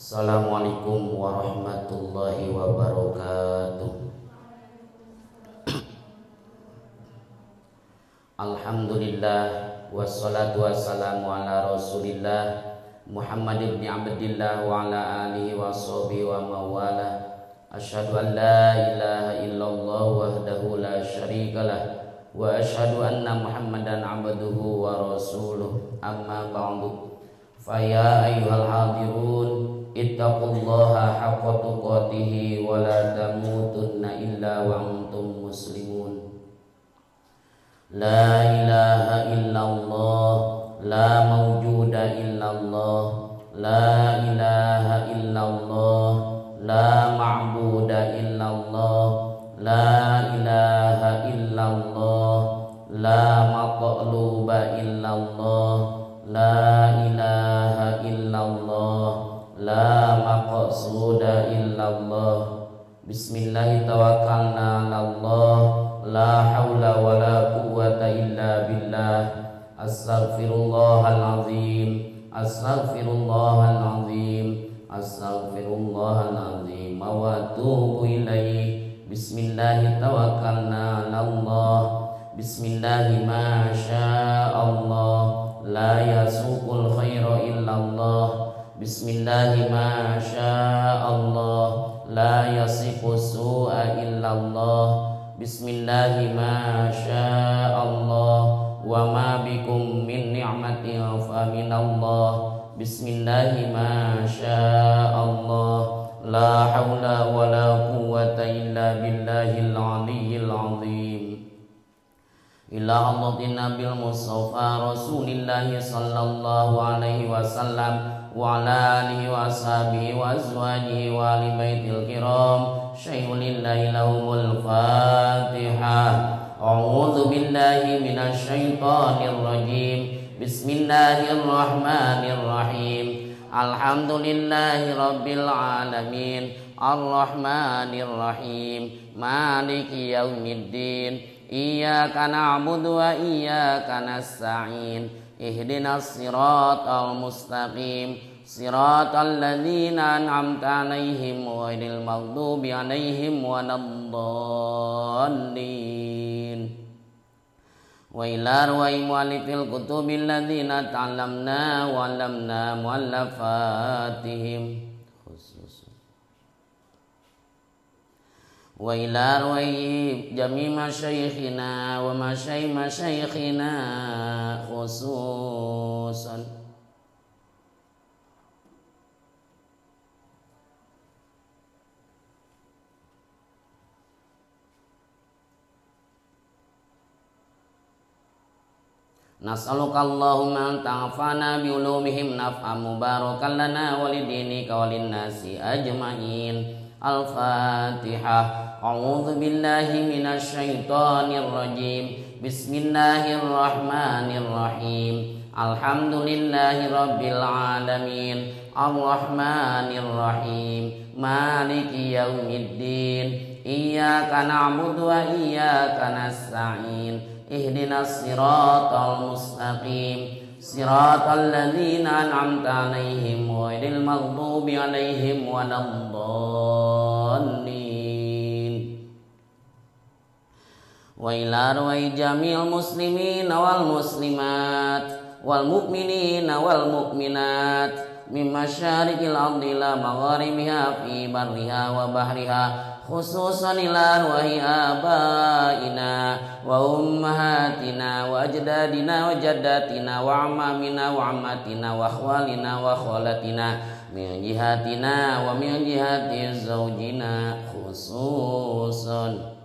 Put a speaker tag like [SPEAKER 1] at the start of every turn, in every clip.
[SPEAKER 1] Assalamualaikum warahmatullahi wabarakatuh. Alhamdulillah wassalatu wassalamu ala Rasulillah Muhammad ibn Abdillah wa ala alihi wa sahbihi wa mawalah. Asyhadu an la ilaha illallah wahdahu la syarikalah wa asyhadu anna Muhammadan abduhu wa rasuluh. Amma ba'du. Fa ya ayyuhal hadirun ittaqullaha haqqa tuqatih wa la tamutunna illa wa antum muslimun. La ilaha illallah, la mawjuda illallah, la ilaha illallah, la ma'buda illallah, la ilaha illallah, la matluba illallah, la ilaha illallah, la maqsuda illallah. Bismillah tawakkalna 'alallah, la haula wala quwwata illa billah. Astaghfirullahal azim, astaghfirullahal azim, astaghfirullahal azim wa atubu ilaih. Bismillah tawakkalna 'alallah. Bismillah ma sya'allah, la yasuqul khaira illallah. Bismillah ma sya'allah, la yasifu su'a illallah. Bismillah ma sya'allah, wa ma bikum min ni'matin fa minallah. Bismillah ma sya'allah, la haula wa la quwwata illa billahil aliyyil azim. Ila hadratin Nabil Mustafa Rasulillahi sallallahu alaihi wasallam wa ala alihi wa ashabihi wa azwajihi wa ali baitil kiram. Syai'ulillahi lahumul Fatihah. A'udzu billahi minasyaitonir rajim. Bismillahirrahmanirrahim. Alhamdulillahi rabbil alamin. Arrahmanir rahim. Maliki yaumiddin. Iyyaka na'budu wa iyyaka nasta'in. Ihdinas siratal mustaqim. Siratal ladzina an'amta 'alaihim ghairil maghdubi 'alaihim waladdallin. Wa ila arwahi mu'allifil kutubil ladzina ta'allamna wa 'allamna mu'allafatihim khusus. Wa ila arwahi jami' masyayikhina wa masyayikh masyayikhina khususan. Nas'aluka Allahumma an ta'afana bi ulumihim naf'an mubarakan lana wa lidinika wa linnasi ajma'in. Al-Fatihah. A'udzu billahi minasyaitonir rajim. Bismillahirrahmanirrahim. Alhamdulillahi rabbil alamin. Arrahmanir rahim. Maliki yaumiddin. Iyyaka na'budu wa iyyaka nasta'in. Ihdinas siratal mustaqim. Siratal ladzina an'amta 'alaihim ghairil maghdubi 'alaihim waladdallin. Wa ila arwahi jami'il muslimina wal muslimat wal mu'minina wal mu'minat min masyariqil ardi ila magharibiha fi barriha wa bahriha, khususan ila arwahi abaina wa ummahatina wa ajdadina wa jaddatina wa amamina wa ammatina wa akhwalina wa khalatina min jihatina wa min jihati zawjina khususan.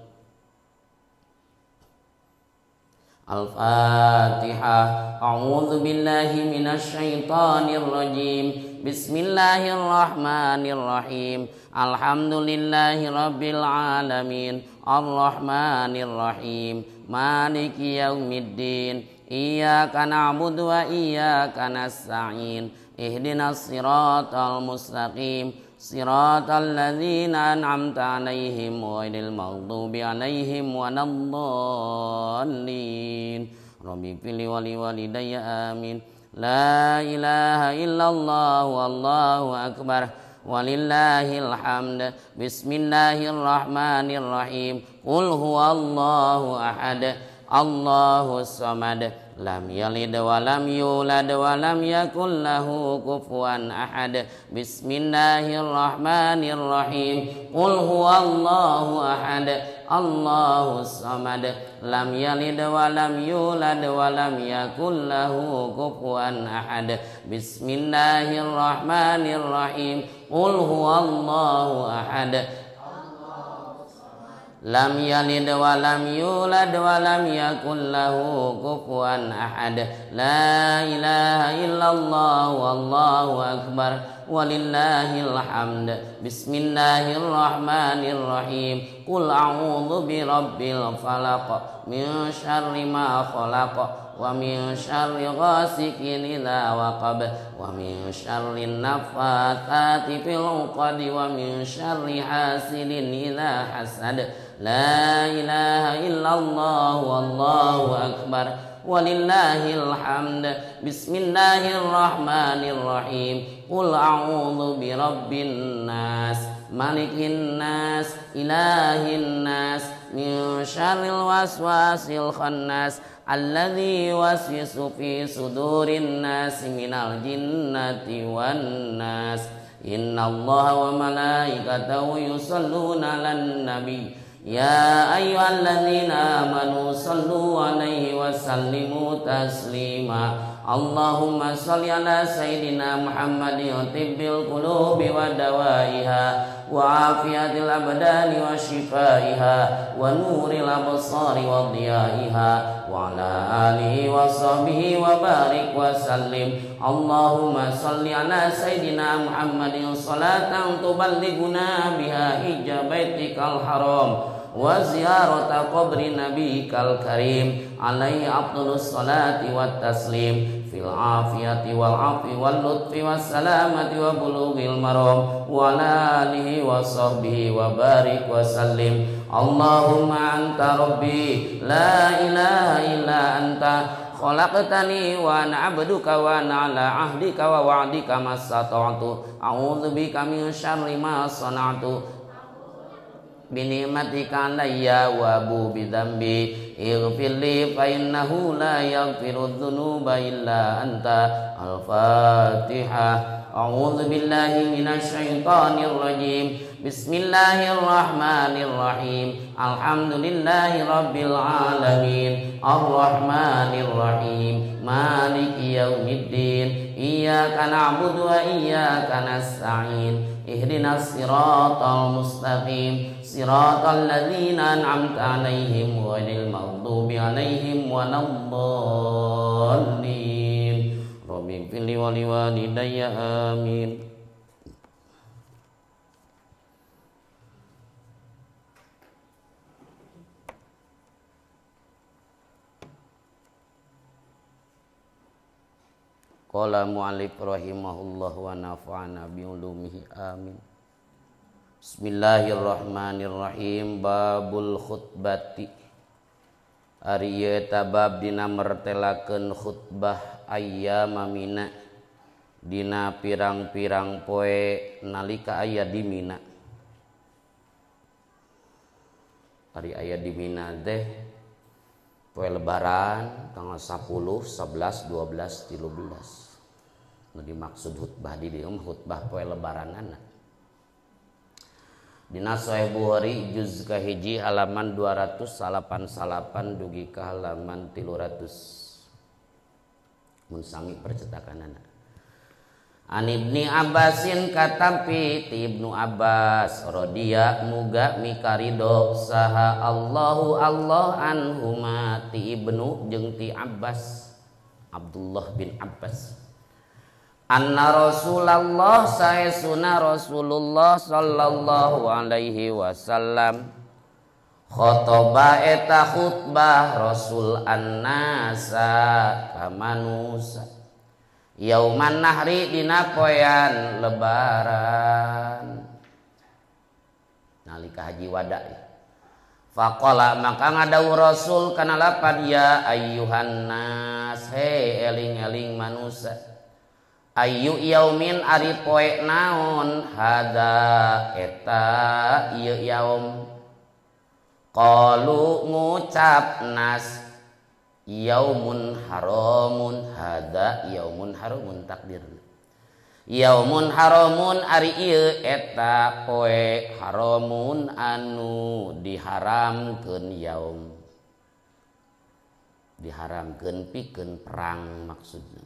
[SPEAKER 1] Al-Fatihah. A'udzu billahi minasyaitonir rajim. Bismillahirrahmanirrahim. Alhamdulillahi rabbil alamin. Arrahmanir rahim. Maliki yaumiddin. Iyyaka na'budu wa iyyaka nasta'in. Ihdinas siratal mustaqim. Siratal ladzina an'amta 'alaihim ghairil maghdubi 'alaihim waladdallin. Rabbi ighfirli wa liwalidayya amin. La ilaha illallah wallahu akbar. Walillahil hamd. Bismillahirrahmanirrahim. Qul huwallahu ahad, Allahus samad, lam yalid wa lam yulad wa lam yakul lahu kufuwan ahad. Bismillahirrahmanirrahim. Qul huwallahu ahad, Allahus samad, lam yalid wa lam yulad wa lam yakul lahu kufuwan ahad. Bismillahirrahmanirrahim. Qul huwallahu ahad, lam yalid wa lam yulad wa lam yakul lahu kufuwan ahad. La ilaha illallah wallahu akbar walillahil hamd. Bismillahirrahmanirrahim. Qul a'udzu birabbil falaq min syarri ma khalaq wa min syarri ghasiqin idza waqab wa min syarri naffatsati fil 'uqad wa min syarri hasidin idza hasad. La ilaha illallah wallahu akbar walillahil hamd. Bismillahirrahmanirrahim. Qul a'udzu birabbin nas, malikin nas, ilahin nas, min syarril waswasil khannas, alladzi yuwaswisu fi sudurin nas minal jinnati wan nas. Innallaha wa malaikatahu yusholluna 'alan nabi ya ayyuhalladzina amanu sallu 'alaihi wa sallimu taslima. Allahumma sholli ala sayyidina Muhammadin tibbil qulubi wa dawaiha wa afiyatil abdani wa shifaiha wa nuril absari wa diyaiha wa ala alihi wa sahbihi wa barik wa sallim. Allahumma sholli ala sayyidina Muhammadin salatan tuballighuna biha hijja baitikal haram wa ziyarata qabri nabiyikal karim alaihi afdhalus salati wat taslim fil afiyati wal afwi wal lutfi was salamati wa bulughil maram wa ala alihi wa sahbihi wa barik wa sallim. Allahumma anta rabbi la ilaha illa anta khalaqtani wa ana 'abduka wa ana 'ala 'ahdika wa wa'dika mastata'tu. A'udzu bika min syarri ma sana'tu bini'matika alayya wa abu bidambi ighfirli fa innahu la yaghfiru dzunuba illa anta. Al-Fatihah. A'udzu billahi minasyaitonir rajim. Bismillahirrahmanirrahim. Alhamdulillahi rabbil alamin. Arrahmanir rahim. Maliki yaumiddin. Iyyaka na'budu wa iyyaka nasta'in. Ihdinas siratal mustaqim. Siratal ladzina an'amta 'alaihim ghairil maghdubi 'alaihim waladdallin. Rabbi ighfirli wa liwalidayya amin. Qala mu'allif rahimahullah wa nafa'ana bi ulumihi amin. Bismillahirrahmanirrahim. Babul khutbati. Ari ieu eta bab dina mertelakeun khutbah ayyama Mina, dina pirang-pirang poe nalika aya di Mina. Ari aya di Mina teh poe lebaran tanggal 10, 11, 12, 13. Nu dimaksud khutbah di dieu khutbah poe lebaranana. Dina Sahih Bukhari juz kahiji halaman 288 dugi ka halaman 300. Mun sangi percetakanana. An Ibni Abbasin katampi ti Ibnu Abbas radhiya muga mikarido saha Allahu Allah anhuma ti Ibnu jeung ti Abbas, Abdullah bin Abbas. Anna Rasulullah saesuna Rasulullah sallallahu alaihi wasallam khotoba eta khutbah Rasul annasa ka manusa yauman nahri dina poean lebaran nalika haji wada. Faqala maka ngadawuh Rasul kana lapan ya ayyuhan nas, he eling-eling manusa, Ayu yaumin ari poe naon hadza eta ieu yaum. Qalu ngucap nas yaumun haramun hadza yaumun haramun takdir. Yaumun haramun ari ieu eta poe haramun anu diharamkeun yaum. Diharamkeun pikeun perang maksudna.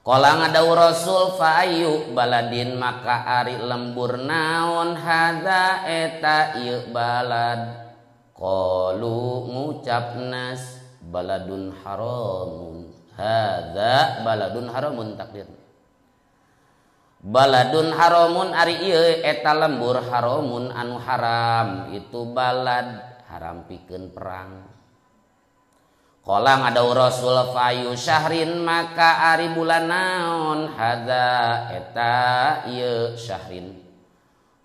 [SPEAKER 1] Qala ngadau Rasul fa ayu baladin maka ari lembur naon hadza eta ieu balad. Qalu ngucap nas baladun haramun hadza baladun haramun takdir. Baladun haramun ari ieu eta lembur haramun anu haram itu balad haram pikeun perang. Qala ngadau Rasul fayu syahrin maka ari bulan naon hadza eta ieu syahrin.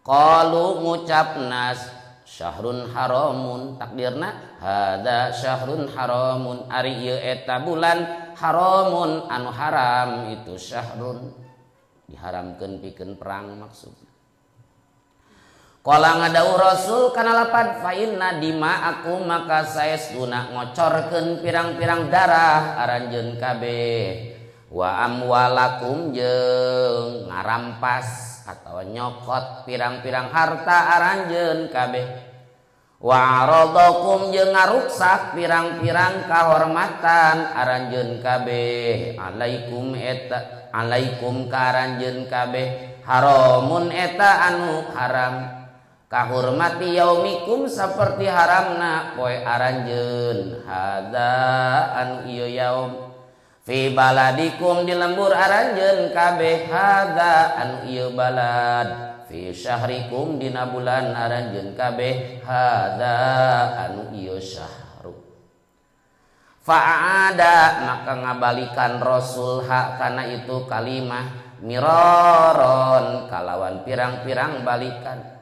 [SPEAKER 1] Qalu ngucap nas syahrun haramun takdirna hadza syahrun haramun ari ieu eta bulan haramun anu haram itu syahrun diharamkeun pikeun perang maksudna. Qala ngadau Rasul kana lapad fa inna dima'akum maka saestuna ngocorkeun pirang-pirang darah aranjeun kabeh wa amwalakum jeung ngarampas atawa nyokot pirang-pirang harta aranjeun kabeh wa aradakum jeung ngaruksak pirang-pirang kahormatan aranjeun kabeh alaikum eta alaikum ka aranjeun kabeh haramun eta anu haram kahurmati yaumikum seperti haramna poe aranjeun hadza anu ieu yaum fi baladikum di lembur aranjeun kabeh hadza anu ieu balad fi syahrikum dina bulan aranjeun kabeh hadza anu ieu syahru. Fa'ada maka ngabalikan Rasul hak kana itu kalimah miraron kalawan pirang-pirang balikan.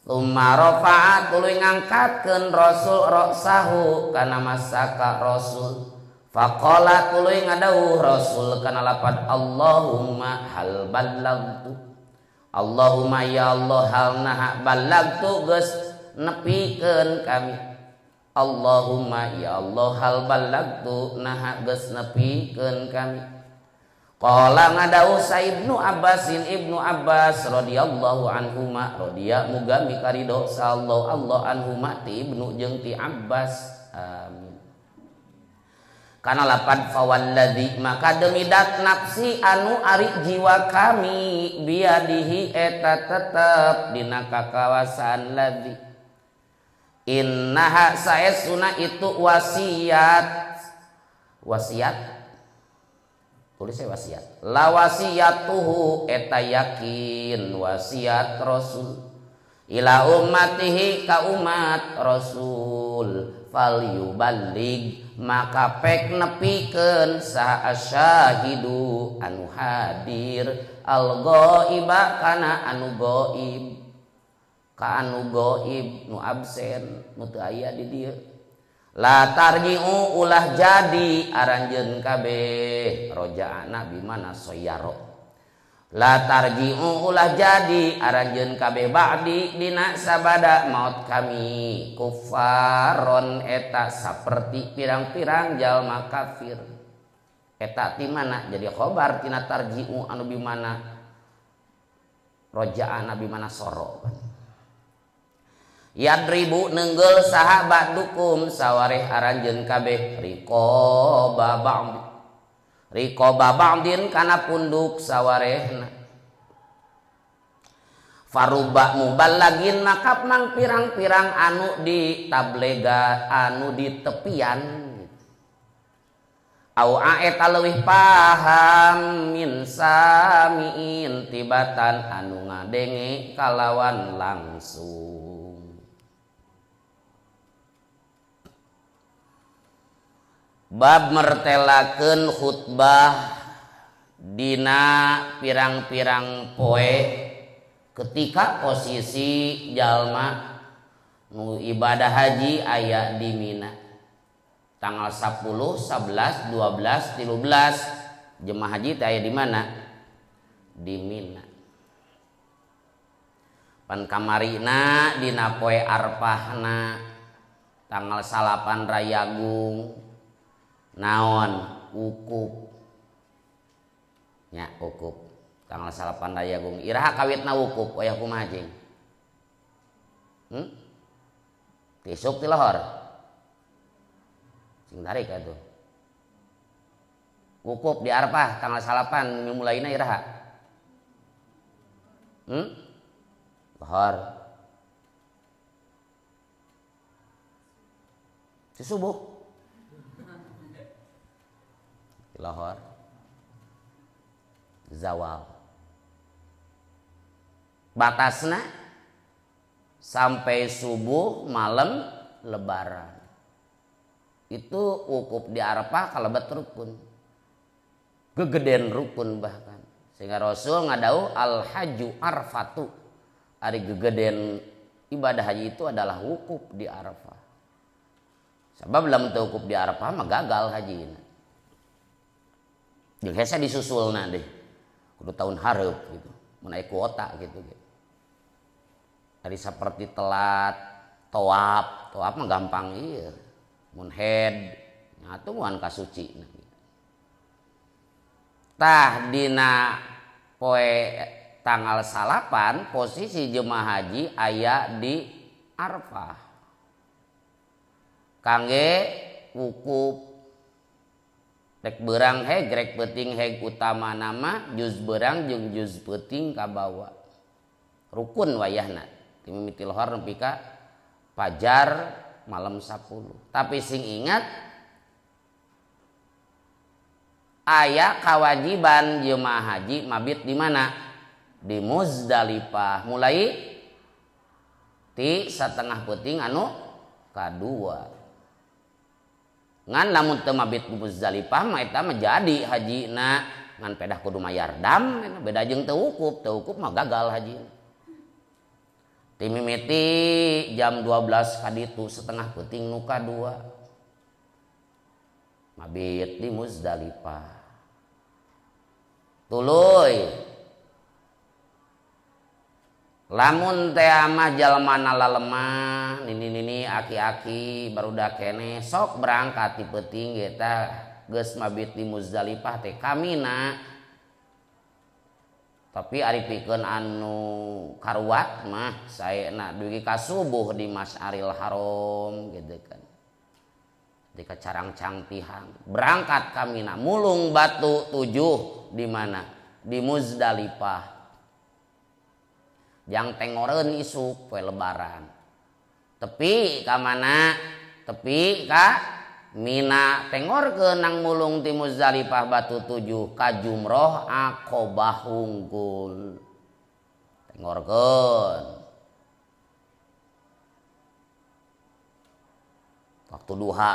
[SPEAKER 1] Tsumma rafa'a tuluy ngangkatkeun Rasul ra'sahu kana masaka Rasul. Faqala tuluy ngadawuh Rasul kana lapad Allahumma hal ballagtu. Allahumma ya Allah hal naha ballagtu geus nepikeun kami. Allahumma ya Allah hal ballagtu naha geus nepikeun kami. Qala ngadau sa Ibnu Abbasin Ibnu Abbas radhiyallahu anhuma radhiya muga mikaridho sallallahu Allah anhuma ti Ibnu jeung ti Abbas amin. Kana lapan fawalladzi maka demi dat nafsi anu ari jiwa kami biadihi eta tetep dina kakawasan ladzi. Innaha saesuna itu wasiat. Wasiat tulis saya wasiat. La wasiyatuhu eta yakin wasiat Rasul ila ummatihi ka umat Rasul fal yuballigh maka pek nepikeun saha asyahidu anu hadir al ghaiba kana anu gaib ka anu gaib nu absen nu teu aya di dieu. La tarji'u ulah jadi aranjeun kabeh rojaana bimana soyaro. La tarji'u ulah jadi aranjeun kabeh ba'di dina sabada maut kami kufaron eta saperti pirang-pirang jalma kafir. Eta ti mana jadi khobar tina tarji'u anu bimana rojaana bimana soro. Yadribu nenggel saha ba'dukum sawareh aranjeun kabeh riqaba ba'd riqaba ba'din kana punduk sawarehna. Faruba muballagin maka mang pirang-pirang anu di tablega anu di tepian au aeta leuwih paham min samiin tibatan anu ngadenge kalawan langsung. Bab mertelakeun khutbah dina pirang-pirang poe ketika posisi jalma nu ibadah haji aya di Mina tanggal 10, 11, 12, 13 jemaah haji teh aya di mana? Di Mina. Pan kamarina dina poe Arfahna tanggal 9 Rayagung naon wukuf nya wukuf tanggal 9 Rayagung iraha kawitna wukuf wayah kumaha jeung Tisuk ti lohor sing tarik atuh wukuf di Arfah tanggal 9 mulaina iraha lohor di subuh di lohor zawal batasna sampai subuh malam lebaran itu wukuf di Arafah kalebet rukun gegeden rukun bahkan sehingga Rasul ngadau al haju arfatu ari gegeden ibadah haji itu adalah wukuf di Arafah. Sebab lamun teu wukuf di Arafah mah gagal hajina. Jeung hese disusulna deh. Kudu tahun hareup gitu, mun aya kuota gitu. Ari saperti telat tawaf, tawaf mah gampang ieu. Mun head nya atuh moal kasucina. Tah dina poe tanggal 9 posisi jemaah haji aya di Arfah kangge wukuf rek beurang heg rek peuting heg utama nama juz beurang jeung juz peuting kabawa rukun wayahna ti mimiti lohor nepi ka fajar malam 10. Tapi sing ingat aya kewajiban jemaah haji mabit di mana? Di Muzdalifah mulai ti setengah peuting anu kadua. Ngan lamun teu mabit di Muzdalifah mah eta mah jadi hajina ngan pedah kudu mayar dam beda jeung teu wukuf mah gagal haji. Ti mimiti jam 12 kaditu setengah peuting nu kadua mabit di Muzdalifah. Tuluy lamun teh mah jalmana lalemah nini-nini aki-aki barudak keneh sok berangkat ti peuting ge tah geus mabit di Muzdalifah teh kamina. Tapi ari pikeun anu karuat mah saena dugi ka subuh di Masyaril Haram gitu kan. Di Carangcang Tihang berangkat kamina mulung batu 7 di mana? Di Muzdalifah. Jang tengoreun isuk poe lebaran. Tepi ka mana? Tepi ka Mina tengorkeun nang mulung ti Muzdalifah batu 7 ka jumroh Aqobah hungkul. Tengorkeun. Waktu duha.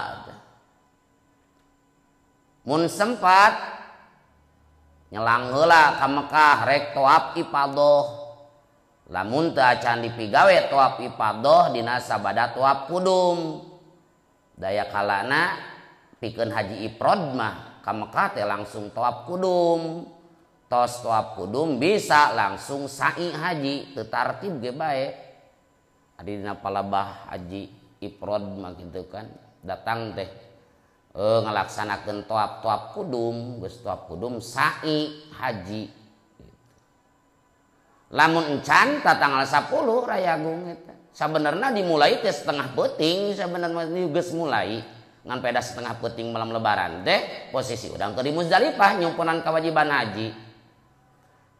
[SPEAKER 1] Mun sempat nyelang heula ka Mekah rek tawaf ifadah. Lamun teu acan dipigawe tawaf ifadah dina sabada tawaf kudum. Daya kalana pikeun haji ifrad mah ka Mekah teh langsung tawaf kudum. Tos tawaf kudum bisa langsung sa'i haji teu tartib ge bae. Adi dina palabah haji ifrad mah kitu kan datang teh ngalaksanakeun tawaf kudum, geus tawaf kudum sa'i haji. Lamun encan ta tanggal 10 Rayagung eta. Sabenerna dimulai teh setengah peuting sabenerna geus mulai ngan peda setengah peuting malam lebaran teh posisi urang keur di Muzdalifah nyumpunan kewajiban haji.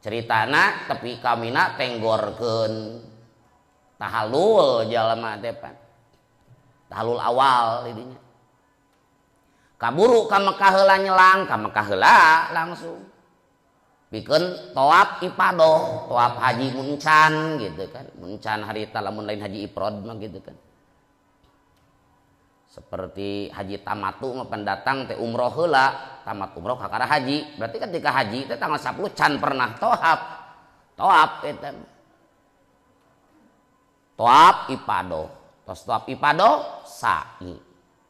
[SPEAKER 1] Ceritana tepi kamina tenggorkeun tahalul jalma teh pan. Tahalul awal didinya. Kaburu ka Mekah heula nyelang, ka Mekah heula langsung. Pikeun tawaf ifadah, tawaf haji muncan gitu kan. Muncan harita lamun lain haji ifrad mah gitu kan. Seperti haji tamatu mah pendatang teh umroh heula, tamat umroh kakara haji. Berarti ketika haji teh tanggal 10 can pernah tawaf. Tawaf eta. Tawaf ifadah. Tos tawaf ifadah sa'i.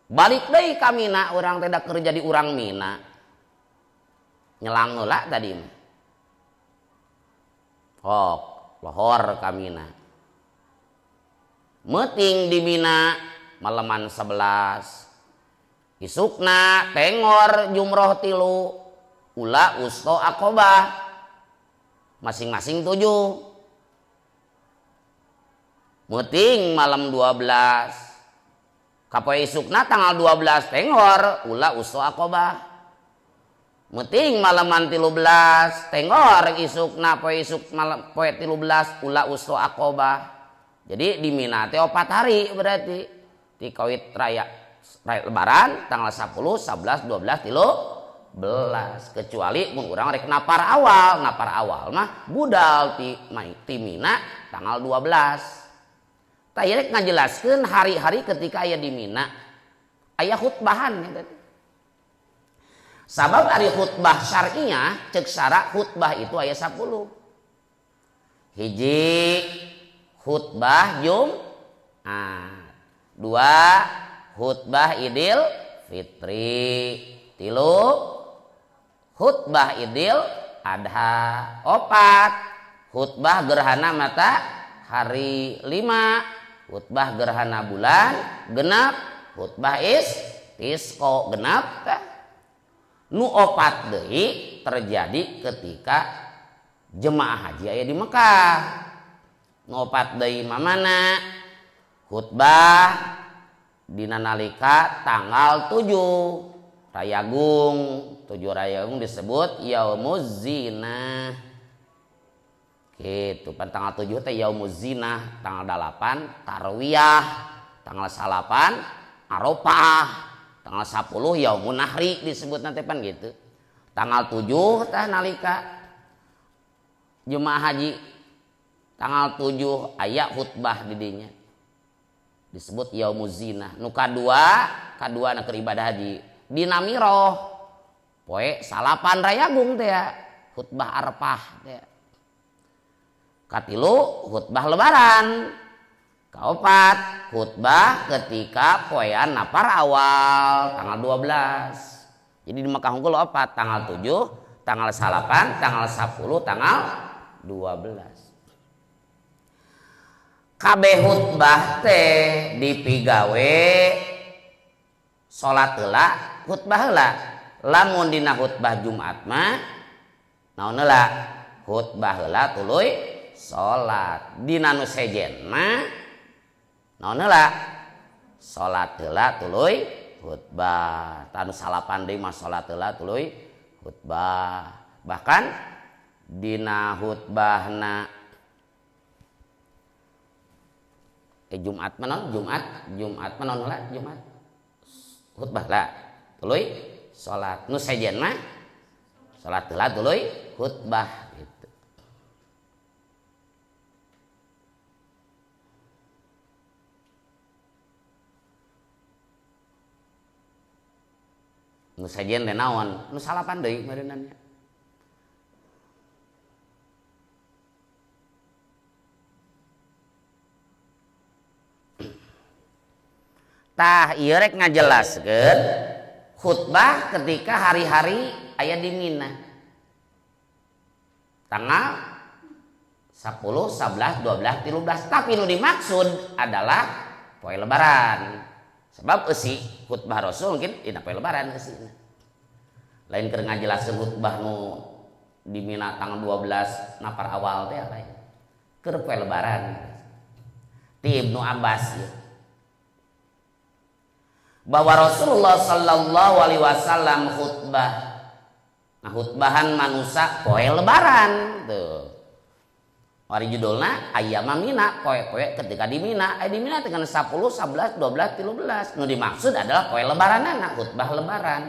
[SPEAKER 1] Balik deui ka Mina urang teh da keur jadi urang Mina. Nyelang heula tadi mah. Hok, lohor ka Mina. Meuting di Mina maleman 11. Isukna tengor jumroh 3. Ula usto akobah. Masing-masing 7. Meuting malam 12. Kapoe isukna tanggal 12 tengor ula usto akobah. Meuting malaman 13 tengor isukna poe isuk malam poe 13 ula usto akobah. Jadi di Mina teh 4 hari berarti. Di kawit raya lebaran tanggal 10, 11, 12, 13. Kecuali mun urang rek napar awal mah budal ti Mina tanggal 12. Tah ieu rek ngajelaskeun hari-hari ketika aya di Mina aya khutbahan ya tadi. Sabab ari khutbah syar'iyah cek syara khutbah itu aya 10. Hiji khutbah Jumat, 2 khutbah Idul Fitri, 3 khutbah Idul Adha, 4 khutbah gerhana matahari, 5 khutbah gerhana bulan, 6 khutbah istisqa, genap tah. Nu 4 deui terjadi ketika jemaah haji aya di Mekah. Nu 4 deui mamana? Khutbah dina nalika tanggal 7 Rayagung. 7 Rayagung disebut Yaumuz Zinah. Gitu, pan tanggal 7 teh Yaumuz Zinah, tanggal 8 Tarwiyah, tanggal 9 Arafah, tanggal 10 Yaumun Nahri disebut nanti pan gitu. Tanggal 7 teh nalika jemaah haji tanggal 7 aya khutbah di dinya. Disebut Yaumuz Zinah. Nu kadua na keur ibadah haji dina Miroh poe 9 Rayagung teh ya, khutbah Arafah teh. Katilu khutbah lebaran. Kaopat khutbah ketika poean napar awal tanggal 12. Jadi di Mekah unggul 4, tanggal 7, tanggal 9, tanggal 10, tanggal 12. Kabeh khutbah teh dipigawe salat heula, khutbah heula. Lamun dina khutbah Jumat mah naon heula? Khutbah heula tuluy salat. Dina nu sejen mah naon heula? Salat heula tuluy khutbah. Tah nu salapan deui mah salat heula tuluy khutbah. Bahkan dina khutbahna Jumat mah naon? Jumat mah naon heula? Jumat khutbah heula tuluy salat. Nu sejen mah salat heula tuluy khutbah gitu. Nu sejen teh naon? Nu salapan deui meureunannya. Tah ieu rek ngajelaskeun khutbah ketika hari-hari aya di Mina. Tanggal 10, 11, 12, 13. Tapi nu dimaksud adalah poe lebaran. Sebab eusi khutbah Rasul mungkin dina poe lebaran eusina. Lain keur ngajelaskeun khutbah nu di Mina tanggal 12 napar awal teh lain. Keur poe lebaran. Ti Ibnu Abbas ieu. Bahwa Rasulullah sallallahu alaihi wasallam khutbah. Nah, khutbahan manusia poe lebaran tuh. Wari judulna ayyama Mina, poe-poe ketika di Mina. Di Mina dengan 10, 11, 12, 13. Nu dimaksud adalah poe lebaranana, khutbah lebaran.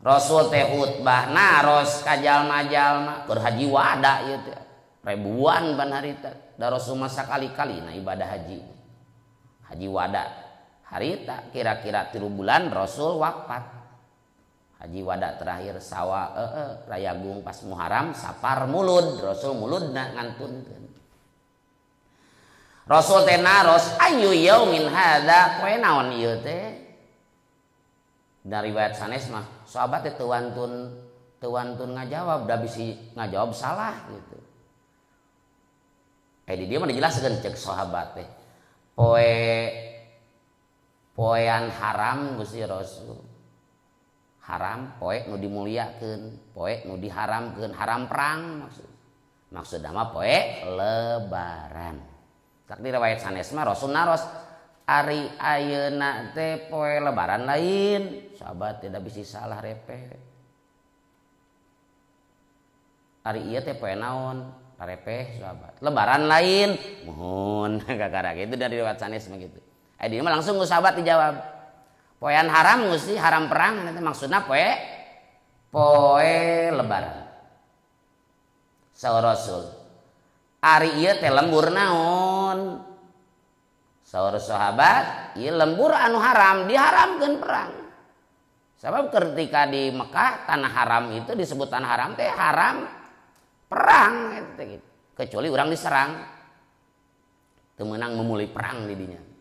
[SPEAKER 1] Rasul teh khutbah naros ka jalma-jalma keur haji wada ieu teh. Ribuan ban harita. Da Rasul masa kali-kali na ibadah haji. Haji wada. Harita kira-kira 3 bulan Rasul wafat. Haji wada terakhir sawa Rayagung pas Muharram Sapar Mulud, Rasul muludna ngantunkeun. Rasul teh naros ayu yaumin hadza, poe naon ieu teh? Dari riwayat sanes mah sahabat teh teu wantun Teu wantun ngajawab, da bisi ngajawab salah gitu. Di dia mah dijelaskeun cek sahabat teh. Poean haram Gusti Rasul. Haram poe nu dimuliakeun, poe nu diharamkeun, haram perang maksud. Maksudna mah poe lebaran. Tak di riwayat sanes mah Rasul naros ari ayeuna teh poe lebaran lain. Sahabat tidak bisa salah repe. Ari ieu teh poe naon? Repe sahabat. Lebaran lain. Mohon kakara gitu dari riwayat sanes mah gitu. Dia mah langsung ku sahabat dijawab. Poean haram Gusti, haram perang eta maksudna poe lebaran. Saur Rasul, ari ieu teh lembur naon? Saur sahabat, ieu lembur anu haram, diharamkeun perang. Sebab ketika di Mekah tanah haram itu disebut tanah haram teh haram perang gitu. Kecuali orang diserang. Teu meunang memulai perang di dinya.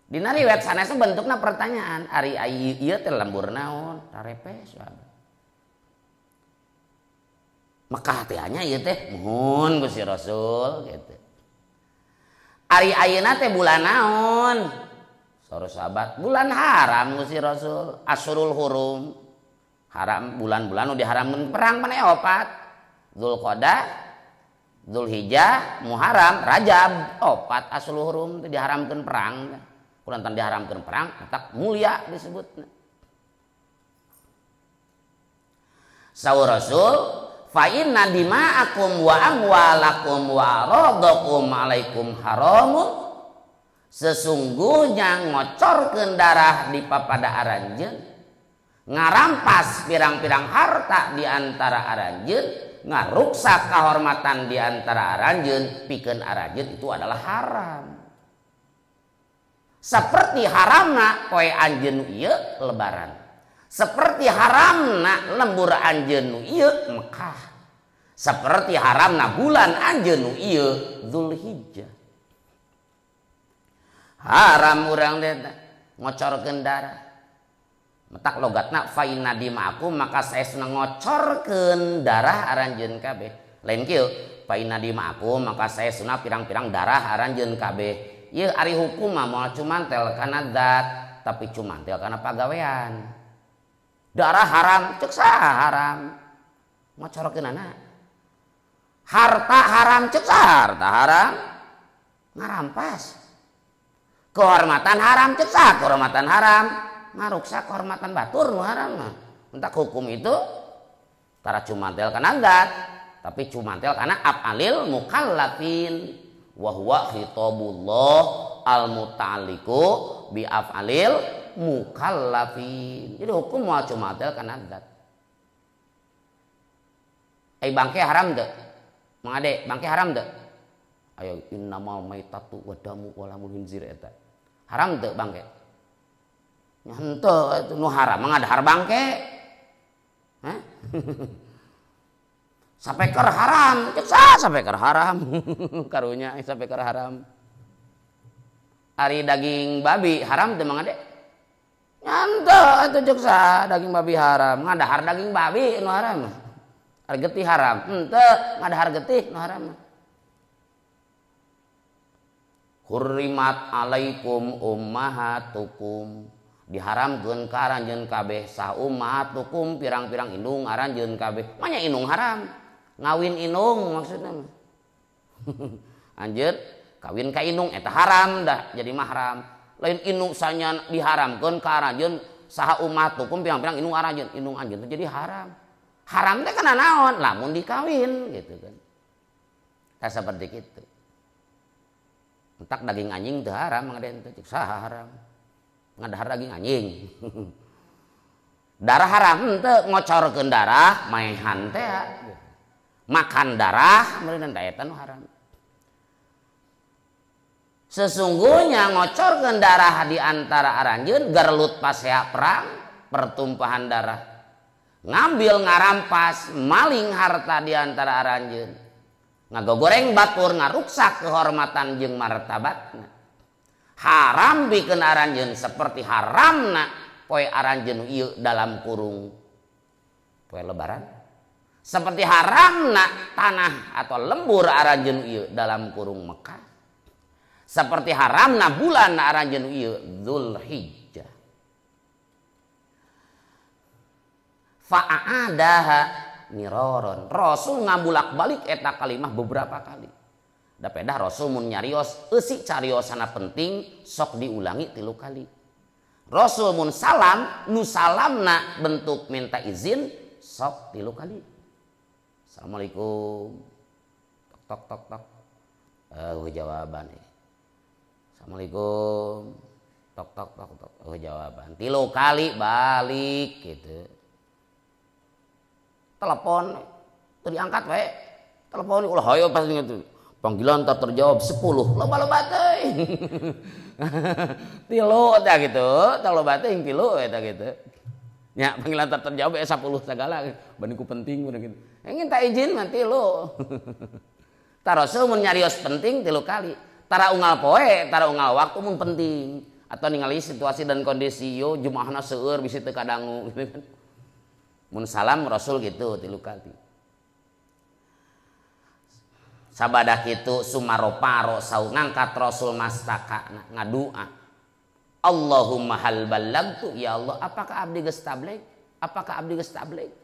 [SPEAKER 1] Dina riwayat sanes bentukna pertanyaan, ari ieu teh lembur naon? Tarepe sahabat. Mekah teh nya ieu teh muhun Gusti Rasul gitu. Ari ayeuna teh bulan naon? Saur sahabat, bulan haram Gusti Rasul, Asyurul Hurum. Haram bulan-bulan nu diharamkeun perang mane opat. Dzulqa'dah, Dzulhijjah, Muharram, Rajab, opat Asyurul Hurum teh diharamkeun perang. Kulantan diharamkeun perang, tak mulia disebutna. Saur Rasul, fa inna dima'akum wa amwalakum wa aradakum alaikum haramun. Sesungguhnya ngocorkeun darah di papada aranjeun, ngarampas pirang-pirang harta di antara aranjeun, ngaruksak kehormatan di antara aranjeun, pikeun aranjeun itu adalah haram. Seperti haramna poe anjeun ieu lebaran. Seperti haramna lembur anjeun nu ieu Mekah. Seperti haramna bulan anjeun nu ieu Dzulhijjah. Haram urang teh ngocorkeun darah. Metak logatna fa inna dima'akum, maka saesna ngocorkeun darah aranjeun kabeh. Lain kieu, fa inna dima'akum, maka saesna pirang-pirang darah aranjeun kabeh. Ieu ari hukum mah moal cumantel kana zat, tapi cumantel kana pagawean. Darah haram, cek saha haram? Ngocorkeunana. Harta haram, cek saha harta haram? Ngarampas. Kehormatan haram, cek saha kehormatan haram? Ngaruksak kehormatan batur nu haram mah. Entak hukum itu tara cumantel kana zat, tapi cumantel kana af'alil mukallafin. Wa huwa khitabullah al-muta'alliqu bi af'alil mukallafin. Jadi hukum moal cumantel kana zat. Bangke haram teu? Mang Ade, bangke haram teu? Ayo innamal maitatu wadamu walamul khinzir eta. Haram teu bangke? Nya henteu itu nu haram mah ngadahar bangke. Hah? Sapeker haram, cek saha sapeker haram. Karunya sapeker haram. Ari daging babi haram teu Mang Ade? Nya henteu atuh cek saha daging babi haram. Ngadahar daging babi nu haram. Ari getih haram, henteu ngadahar getih nu haram. Hurrimat alaikum ummahatukum. Diharamkeun ka aranjeun kabeh sah ummahatukum pirang-pirang indung aranjeun kabeh. Manya indung haram? Ngawin indung maksudna mah. Anjeun kawin ka indung eta haram dah jadi mahram. Lain indung sanya diharamkeun ka aranjeun saha ummahatukum pirang-pirang indung aranjeun, indung anjeun teh jadi haram. Haram teh kana naon? Lamun dikawin gitu kan. Tah seperti kitu. Entak daging anjing teu haram mang teh cek saha haram. Ngadahar daging anjing. Darah haram henteu, ngocorkeun darah maehan teh. Makan darah meureun eta nu haram. Sesungguhnya ngocorkeun darah di antara aranjeun gerlut pasea perang, pertumpahan darah. Ngambil ngarampas, maling harta di antara aranjeun. Ngagogoreng batur ngaruksak kehormatan jeung martabatna. Haram pikeun aranjeun seperti haramna poe aranjeun ieu dalam kurung Poe lebaran. Seperti haramna tanah atau lembur aranjeun ieu dalam kurung Mekah. Seperti haramna bulan aranjeun ieu Dzulhijjah. Fa'adaha miroron. Rasul ngabulak-balik eta kalimah beberapa kali. Da pedah Rasul mun nyarios eusi cariosana penting sok diulangi 3 kali. Rasul mun salam nu salamna bentuk minta izin sok 3 kali. Assalamualaikum. Tok tok tok tok. Jawaban. Assalamualaikum. Tok tok tok tok. Jawaban. 3 kali balik gitu. Telepon teu diangkat we. Telepon ulah hayo pas gitu. Panggilan tak terjawab 10. Loba-loba teuing. 3 tah gitu, loba teuing 3 eta gitu. Nya panggilan tak terjawab 10 sagala, bani ku penting mun gitu. Ingin tak izin mah 3. Tah Rasul mun nyarios penting 3 kali. Tara unggal poe, tara unggal waktu mun penting atau ningali situasi dan kondisi yo jumahna seueur bisi teu kadangu gitu kan. Mun salam Rasul gitu 3 kali. Sabadah kitu sumaroparo sau ngangkat Rasul mastaka ngadua. Allahumma hal ballagtu, ya Allah, apakah abdi geus tabligh? Apakah abdi geus tabligh?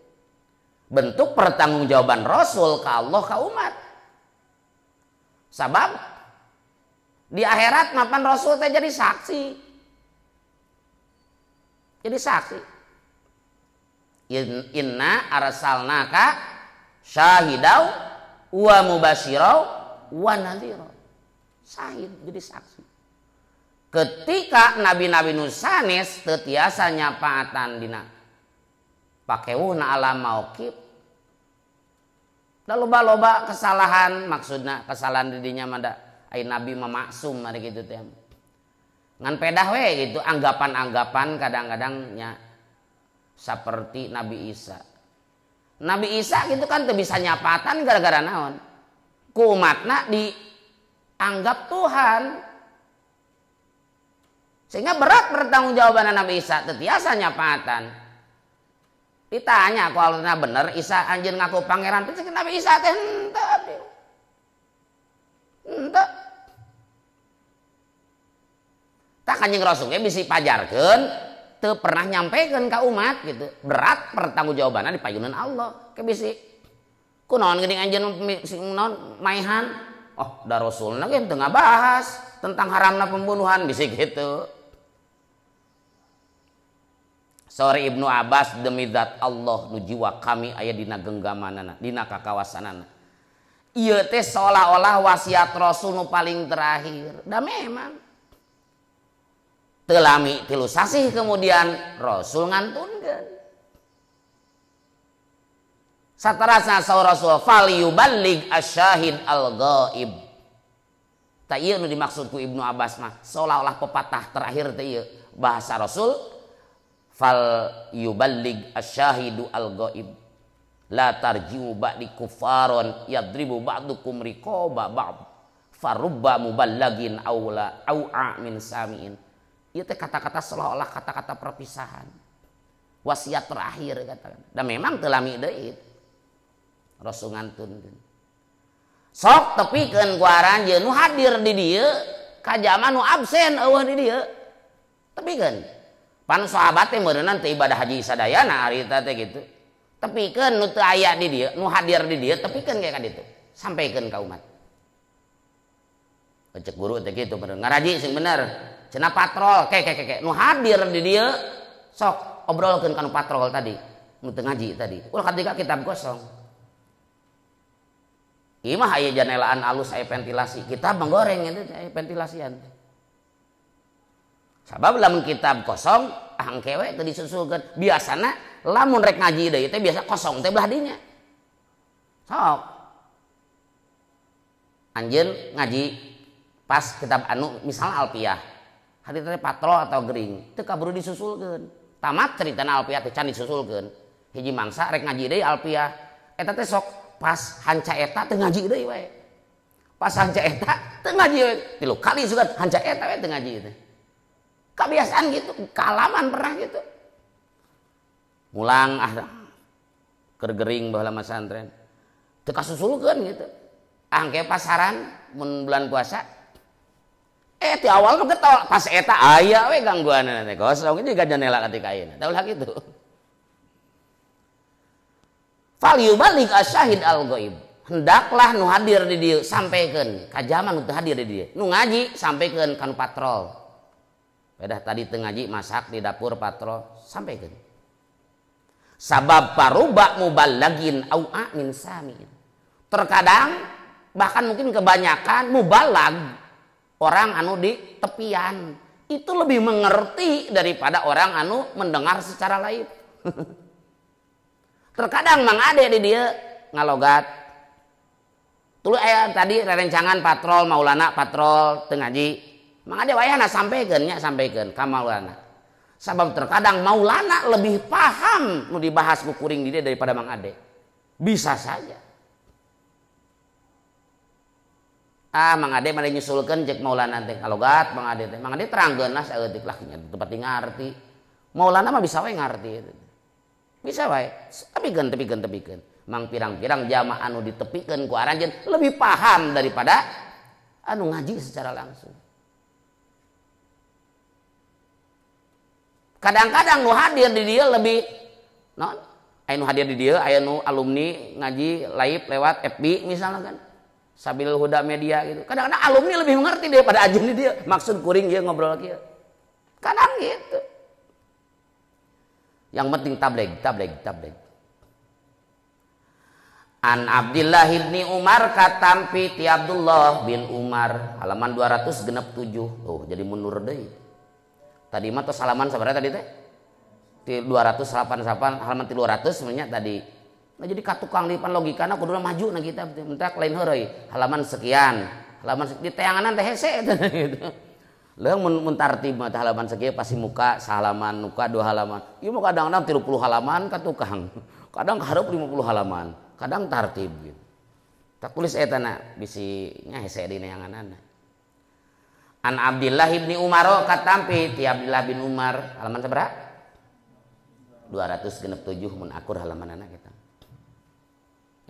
[SPEAKER 1] Bentuk pertanggungjawaban Rasul ke Allah ka umat. Sabab di akhirat mapan Rasul teh jadi saksi. Jadi saksi. Inna arsalnaka syahidau wa mubasyirau wa nadhira. Syahid jadi saksi. Ketika nabi-nabi nu sanes teu tiasa nyapaatan dina pakewuhna alam mauqif. Da loba-loba kesalahan, maksudna kesalahan di dinya mah da ai nabi mah maksum mari kitu teh. Ngan pedah we gitu anggapan-anggapan kadang-kadang nya seperti Nabi Isa. Nabi Isa gitu kan teu bisa nyapatan gara-gara naon? Ku umatna dianggap Tuhan. Sehingga berat pertanggungjawaban Nabi Isa teu tiasa nyapatan. Ditanya kalau bener Isa anjeun ngaku pangeran teh Nabi Isa teh henteu abdi. Henteu. Tah Kanjeng Rasul ge bisi pajarkeun teu pernah nyampekeun ka umat gitu. Berat pertanggungjawabanna di payunan Allah. Ke bisi kunaon geuning anjeun naon maehan? Oh, da Rasulna ge teu ngabahas tentang haramna pembunuhan bisi gitu. Sore Ibnu Abbas demi zat Allah nu jiwa kami aya dina genggamanana, dina kakawasanana. Ieu teh seolah-olah wasiat Rasul nu paling terakhir. Da memang teu lami 3 sasih kemudian Rasul ngantunkeun. Saterasna saur Rasul fal yuballigh asyahid al-ghaib. Tah ieu nu dimaksud ku Ibnu Abbas mah seolah-olah pepatah terakhir teh ieu bahasa Rasul fal yuballigh asyahidu al-ghaib la tarji'u ba'di kufaron yadribu ba'dukum riqaba ba'd farubba muballagin aula au'a min sami'in. Ieu teh kata-kata seolah-olah kata-kata perpisahan. Wasiat terakhir katakan. Dan memang teu lami deui. Rasul ngantunkeun. Sok tepikeun ku aranjeun nu hadir di dieu ka jaman nu absen eueuh di dieu. Tepikeun. Pan sahabat teh meureunnan teu ibadah haji sadayana harita teh gitu. Tepikeun nu teu aya di dieu, nu hadir di dieu tepikeun ka ditu. Sampaikan ka umat. Cek guru teh kitu bener. Ngaraji sing bener. Cenah patrol ke ke ke nu hadir di dieu sok obrolkeun ka nu patrol tadi, nu teu ngaji tadi. Ulah ketika kitab kosong. Ieu mah aya janelaan alus aya ventilasi. Kitab menggoreng eta aya ventilasian. Sabab lamun kitab kosong angke we teu disusulkeun. Biasana lamun rek ngaji deui teh biasa kosong teh belah dinya. Sok. Anjeun ngaji pas kitab anu misalnya Alfiah. Hari teh patrol atau gering teu kaburu disusulkeun. Tamat ceritana Alfiah teh can disusulkeun. Hiji mangsa rek ngaji deui Alfiah. Eta teh sok pas hanca eta teu ngaji deui we. Pas hanca eta teu ngaji we. 3 kali sugan hanca eta we teu ngaji teh. Kebiasaan gitu, kealaman pernah gitu. Mulang ah Keur gering baheula masantren. Teu kasusulkeun gitu. Angke pasaran mun bulan puasa. Ti awal mah getol, pas eta aya we gangguanna teh kosong juga janela ketika ayeuna. Tah ulah kitu. Fal yubalik asyahid al ghaib. Hendaklah nu hadir di dieu sampaikan ka jalma nu teu hadir di dieu. Nu ngaji sampaikan ka nu patrol. Pedah tadi teu ngaji masak di dapur patrol sampaikan. Sabab paruba muballagin au amin samiin. Terkadang bahkan mungkin kebanyakan muballag orang anu di tepian itu lebih mengerti daripada orang anu mendengar secara live. Terkadang Mang Ade di dia ngalogat. Tuluy aya tadi rerencangan patrol Maulana patrol teu ngaji. Mang Ade wayahna sampaikan nya sampaikan ka Maulana. Sabab terkadang Maulana lebih paham nu dibahas ku kuring di dia daripada Mang Ade. Bisa saja. Ah Mang Ade mah nyusulkeun cek Maulana teh ngalogat Mang Ade teh. Mang Ade terangkeun lah saeutik lah nya tempat ngarti. Maulana mah bisa we ngarti. Bisa wae, tepikeun tepikeun tepikeun. Mang pirang-pirang jamaah anu ditepikeun ku aranjeun lebih paham daripada anu ngaji secara langsung. Kadang-kadang nu hadir di dia lebih non, aya nu hadir di dia aya nu alumni ngaji live lewat FB misalnya kan. Sabil Huda Media gitu. Kadang-kadang alumni lebih mengerti daripada ajen di dia. Maksud kuring dia ngobrol kieu. Kadang gitu. Yang penting tabligh, tabligh, tabligh. An Abdillah bin Umar katampi ti Abdullah bin Umar halaman 267. Oh, jadi mundur deui. Tadi mah tos halaman sabaraha tadi teh? Ti 288 halaman 300 sebenarnya tadi. Nah, jadi katukang lipan logikana kuduna maju na kita mentak lain heureuy. Halaman sekian, halaman di teanganan teh hese gitu. Leuh mun tartib mah halaman sekian pasti muka sahalaman, muka dua halaman. Ieu mah kadang-kadang 30 halaman ka tukang. Kadang hareup 50 halaman, kadang tartib gitu. Tak tulis eta na bisi nya hese di neanganana. An Abdillah bin Umar katampi ti Abdillah bin Umar halaman sabaraha? 267 mun akur halamanana kita.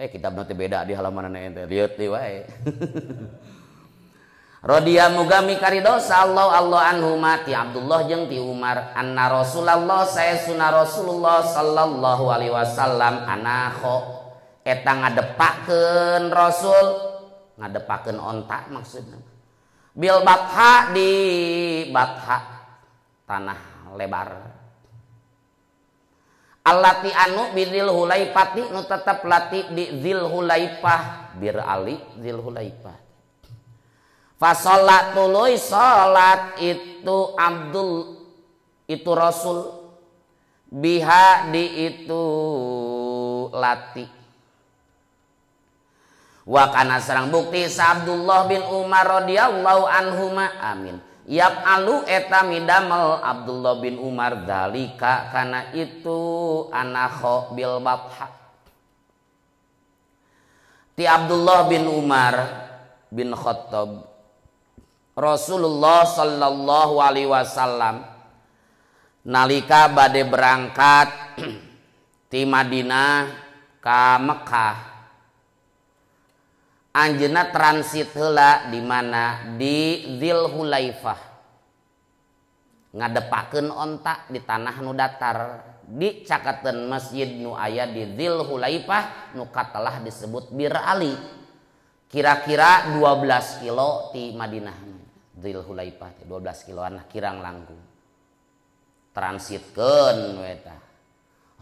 [SPEAKER 1] Kitab nanti beda di halaman ente lihat di wae. Rodiya mugami karidosa Allah Allah anhuma ti Abdullah jeung ti Umar anna Rasulullah saya sunah Rasulullah sallallahu alaihi wasallam anakho eta ngadepakeun Rasul ngadepakeun onta maksudna bil batha di batha tanah lebar allati anu bidil hulaifati nu tetep lati di Dzil Hulaifah bir Ali Dzil Hulaifah. Fa sholat tuluy sholat itu Abdul itu Rasul biha di itu lati. Wa kana sareng bukti sa Abdullah bin Umar radhiyallahu anhuma amin. Yap alu eta midamel Abdullah bin Umar dalika kana itu anakho bil batha. Ti Abdullah bin Umar bin Khattab Rasulullah sallallahu alaihi wasallam nalika bade berangkat ti Madinah ka Mekah anjeunna transit heula di mana di Dzil Hulaifah ngadepakeun onta di tanah nu datar di caketeun masjid nu aya di Dzil Hulaifah nu katelah disebut Bir Ali kira-kira 12 kilo ti Madinah. Dzil Hulaifah 12 kiloan kirang langkung transitkeun we tah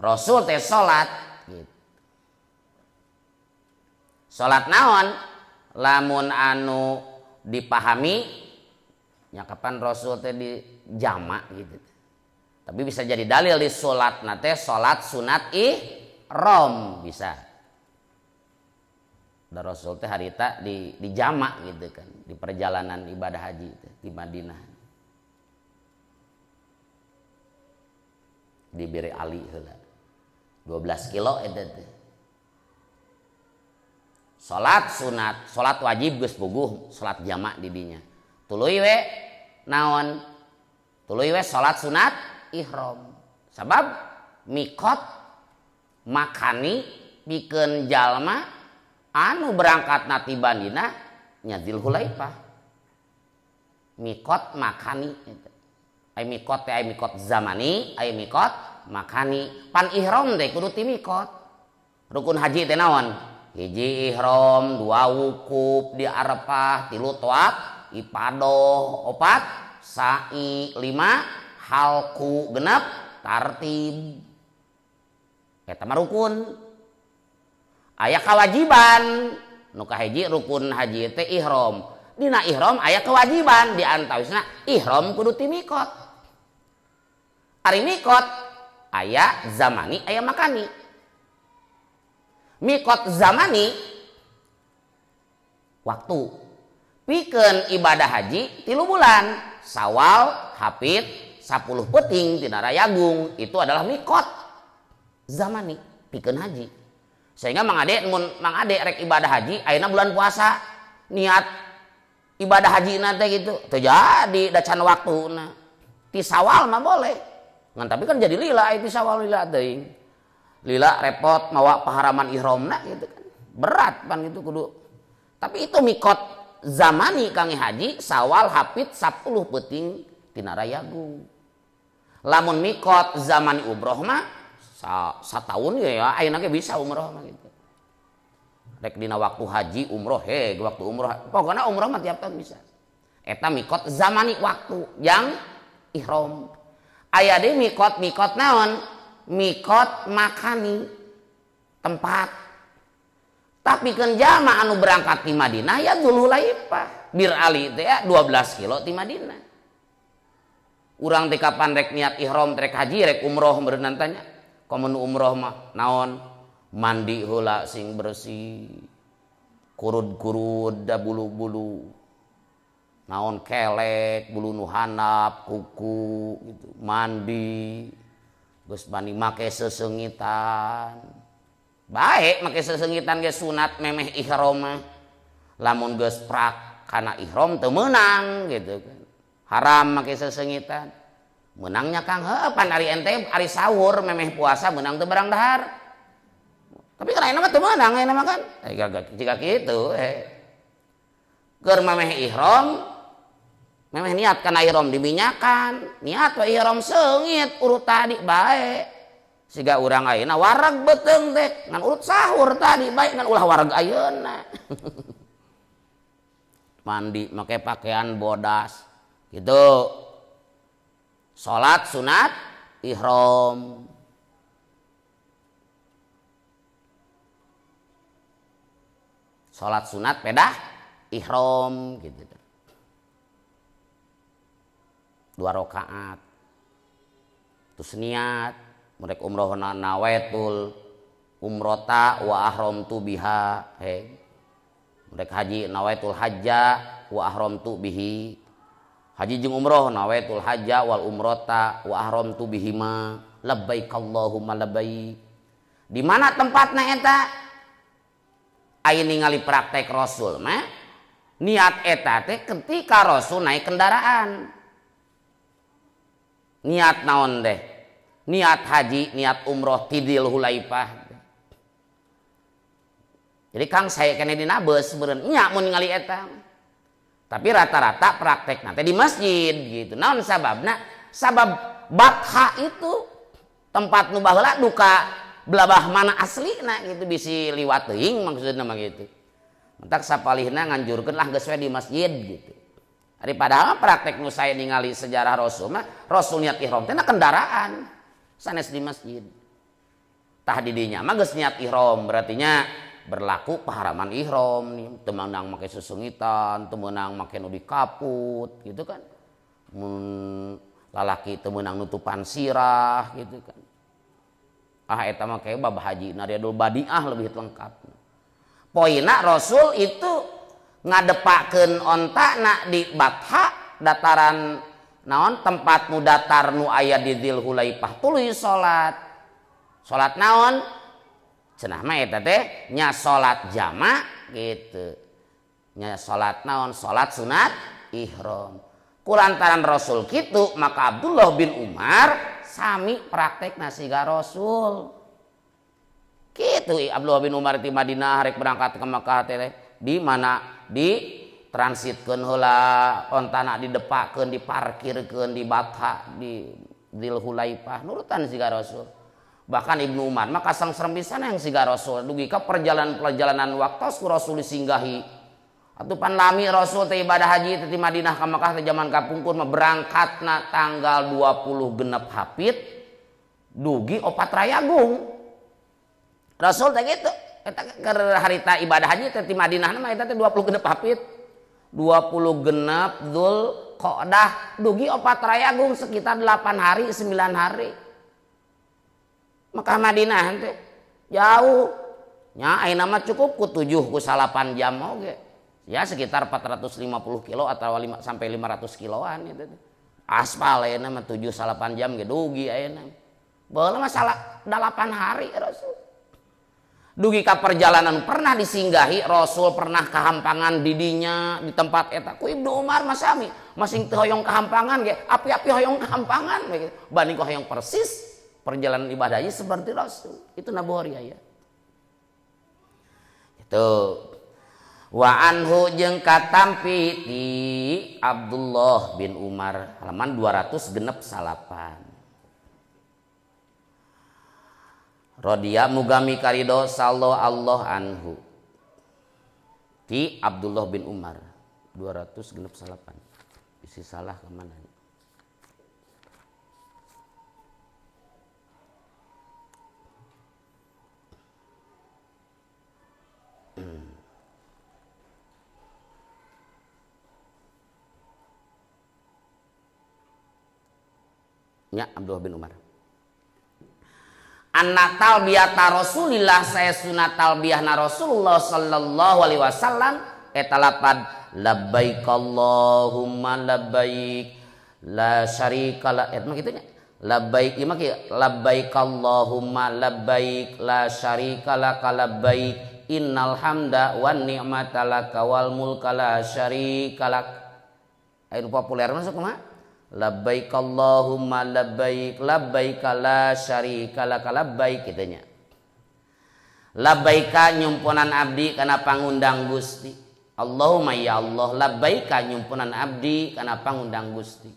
[SPEAKER 1] Rasul teh salat gitu. Salat naon lamun anu dipahami nya kapan Rasul teh di jamak gitu. Tapi bisa jadi dalil di salatna teh salat sunat ihram bisa. Da Rasul teh harita di jamak gitu kan di perjalanan ibadah haji teh, di Madinah. Di Bir Ali heula. 12 kilo eta teh. Salat sunat, salat wajib geus puguh, salat jamak di dinya. Tuluy we naon? Tuluy we salat sunat ihram. Sabab mikot Makani pikeun jalma anu berangkatna ti Madinah nya Dzulhulaifah. Mikot makani eta. Ai mikot teh ai mikot zamani, ai mikot makani. Pan ihram teh kudu ti mikot. Rukun haji teh naon? Hiji ihram, dua wukuf di Arafah, tilu tawaf ipadoh, opat sa'i, lima halku, genap tartib. Eta mah rukun. Aya kewajiban. Nu kahiji rukun haji teh ihram. Dina ihram aya kewajiban, di antawisna ihram kudu ti mikot. Ari mikot aya zamani aya makani. Mikot zamani waktu pikeun ibadah haji 3 bulan, Sawal, Hafid, 10 peuting tina Rayagung, itu adalah mikot zamani pikeun haji. Sehingga Mang Ade mun Mang Ade rek ibadah haji ayeuna bulan puasa, niat ibadah haji na teh gitu teu jadi da can waktuna. Ti Sawal mah boleh. Ngan tapi kan jadi lila ti Sawal lila teuing. Lila repot mawa paharaman ihramna gitu kan. Berat pan gitu kudu. Tapi itu mikot zamani kang haji Sawal Hafid 10 peuting tina Rayagung. Lamun mikot zamani umroh mah sataun ya ayeuna ge bisa umroh mah gitu. Rek dina waktu haji umroh he waktu umroh pokoknya umroh mah tiap tahun bisa. Eta mikot zamani waktu yang ihram. Aya deui mikot-mikot naon? Mikot makani tempat. Tapi keun jalma anu berangkat ti Madinah ya Dzulhulaifah. Bir Ali teh ya 12 kilo ti Madinah. Urang teh kapan rek niat ihram rek haji rek umroh meureun tanya. Komo nu umroh mah naon? Mandi heula sing bersih. Kurud-kurud da bulu-bulu. Naon kelek, bulu nu handap, kuku gitu. Mandi. Geus bani make sesengitan. Baik make sesengitan ge sunat memeh ihram mah. Lamun geus prak kana ihram teu meunang gitu kan. Haram make sesengitan. Meunangnya Kang heuh pan ari ente ari sahur memeh puasa meunang teu barang dahar. Tapi kan ayeuna mah teu meunang ayeuna mah kan. Jika kitu Keur memeh ihram memeh niat kana ihram diminyakan, niat we ihram seungit urut tadi bae. Siga urang ayeuna wareg beuteung teh ngan urut sahur tadi bae ngan ulah wareg ayeuna. Mandi make pakaian bodas gitu. Salat sunat ihram. Salat sunat pedah ihram gitu. 2 rakaat. Terus niat mereka umroh nawaitul umrota wa ahramtu biha he. Mereka haji nawaitul hajja wa ahramtu bihi. Haji jeung umroh nawaitul hajja wal umrota wa ahramtu bihima labbaik Allahumma labbaik. Di mana tempatna eta? Aya ningali praktek Rasul mah niat eta teh ketika Rasul naik kendaraan. Niat naon deh? Niat haji, niat umroh ti Dzulhulaifah. Jadi Kang saya kene dina beus meureun nya mun ningali eta. Tapi rata-rata praktek nanti di masjid gitu. Naon sababna? Sabab batha itu tempat nu baheula duka belabah mana aslina gitu bisi liwat teuing maksudna mah gitu. Mentak sapalihna nganjurkeun lah geus we di masjid gitu. Ari padahal praktek nu saya ningali sejarah Rasul mah Rasul niat ihram teh na kendaraan sanes di masjid. Tah di dinya mah geus niat ihram berartinya berlaku paharaman ihram nih, teu meunang make sesengitan, teu meunang make nu dikaput gitu kan. Mun lalaki teu meunang nutupan sirah gitu kan. Ah eta mah kayak bab haji Riyadul Badiah lebih lengkap. Poina Rasul itu ngadepakeun ontana di Batha dataran naon tempat nu datar nu aya di Dzulhulaifah tuluy salat. Salat naon? Cenah mah eta teh nya salat jamak gitu. Nya salat naon? Salat sunat ihram. Kulantaran Rasul kitu maka Abdullah bin Umar sami praktek nasiga Rasul. Kitu Abdullah bin Umar ti Madinah rek berangkat ke Mekah teh di mana di transitkeun heula ontana didepakeun diparkirkeun di Batha di Dzul Hulaifah nurutan siga Rasul. Bahkan Ibnu Umar mah kasangserem pisan yang siga Rasul dugi ka perjalanan-perjalanan waktos ku Rasul disinggahi. Atuh pan lami Rasul teh ibadah haji teh ti Madinah ka Mekah teh zaman kapungkur mah berangkatna tanggal 20 genep Hafid dugi 4 Rayagung. Rasul teh gitu. Eta keur harita ibadah haji teh ti Madinah mah eta teh 20 genep Hafid. 20 genep Dzul Qa'dah dugi 4 Rayagung sekitar 8 hari 9 hari. Mekah Madinah teh jauh. Nya ayeuna mah cukup ku 7 ku 8 jam oge. Ya sekitar 450 kilo atau 5 sampai 500 kiloan itu. Aspal ayeuna mah 7 8 jam ge dugi ayeuna. Baheula mah salah 8 hari Rasul. Dugi ka perjalanan pernah disinggahi Rasul pernah kahampangan didinya di tempat eta ku Ibnu Umar masami masing teu hoyong kahampangan ge api-api hoyong kahampangan banding ku hoyong persis perjalanan ibadahnya seperti Rasul itu Nabi ya. Itu wa anhu jeung katampi ti Abdullah bin Umar halaman 269. Rodiya mugami karido sallallahu Allah anhu ti Abdullah bin Umar 269. Isi salah kemana? Ya Abdullah bin Umar. Anna talbiyata Rasulillah saya sunat talbiyahna Rasulullah sallallahu alaihi wasallam eta lapad labbaik Allahumma labbaik la syarika la eta mah kitu nya labbaik ieu mah kieu labbaik Allahumma labbaik la syarika laka labbaik innal hamda wan ni'mata laka wal mulka la syarika lak. Aya nu populer mah sok kumaha? Labbaik Allahumma labbaik labbaik la syarika laka labbaik kitu nya. Labbaika nyumpunan abdi kana pangundang Gusti. Allahumma ya Allah labbaika nyumpunan abdi kana pangundang Gusti.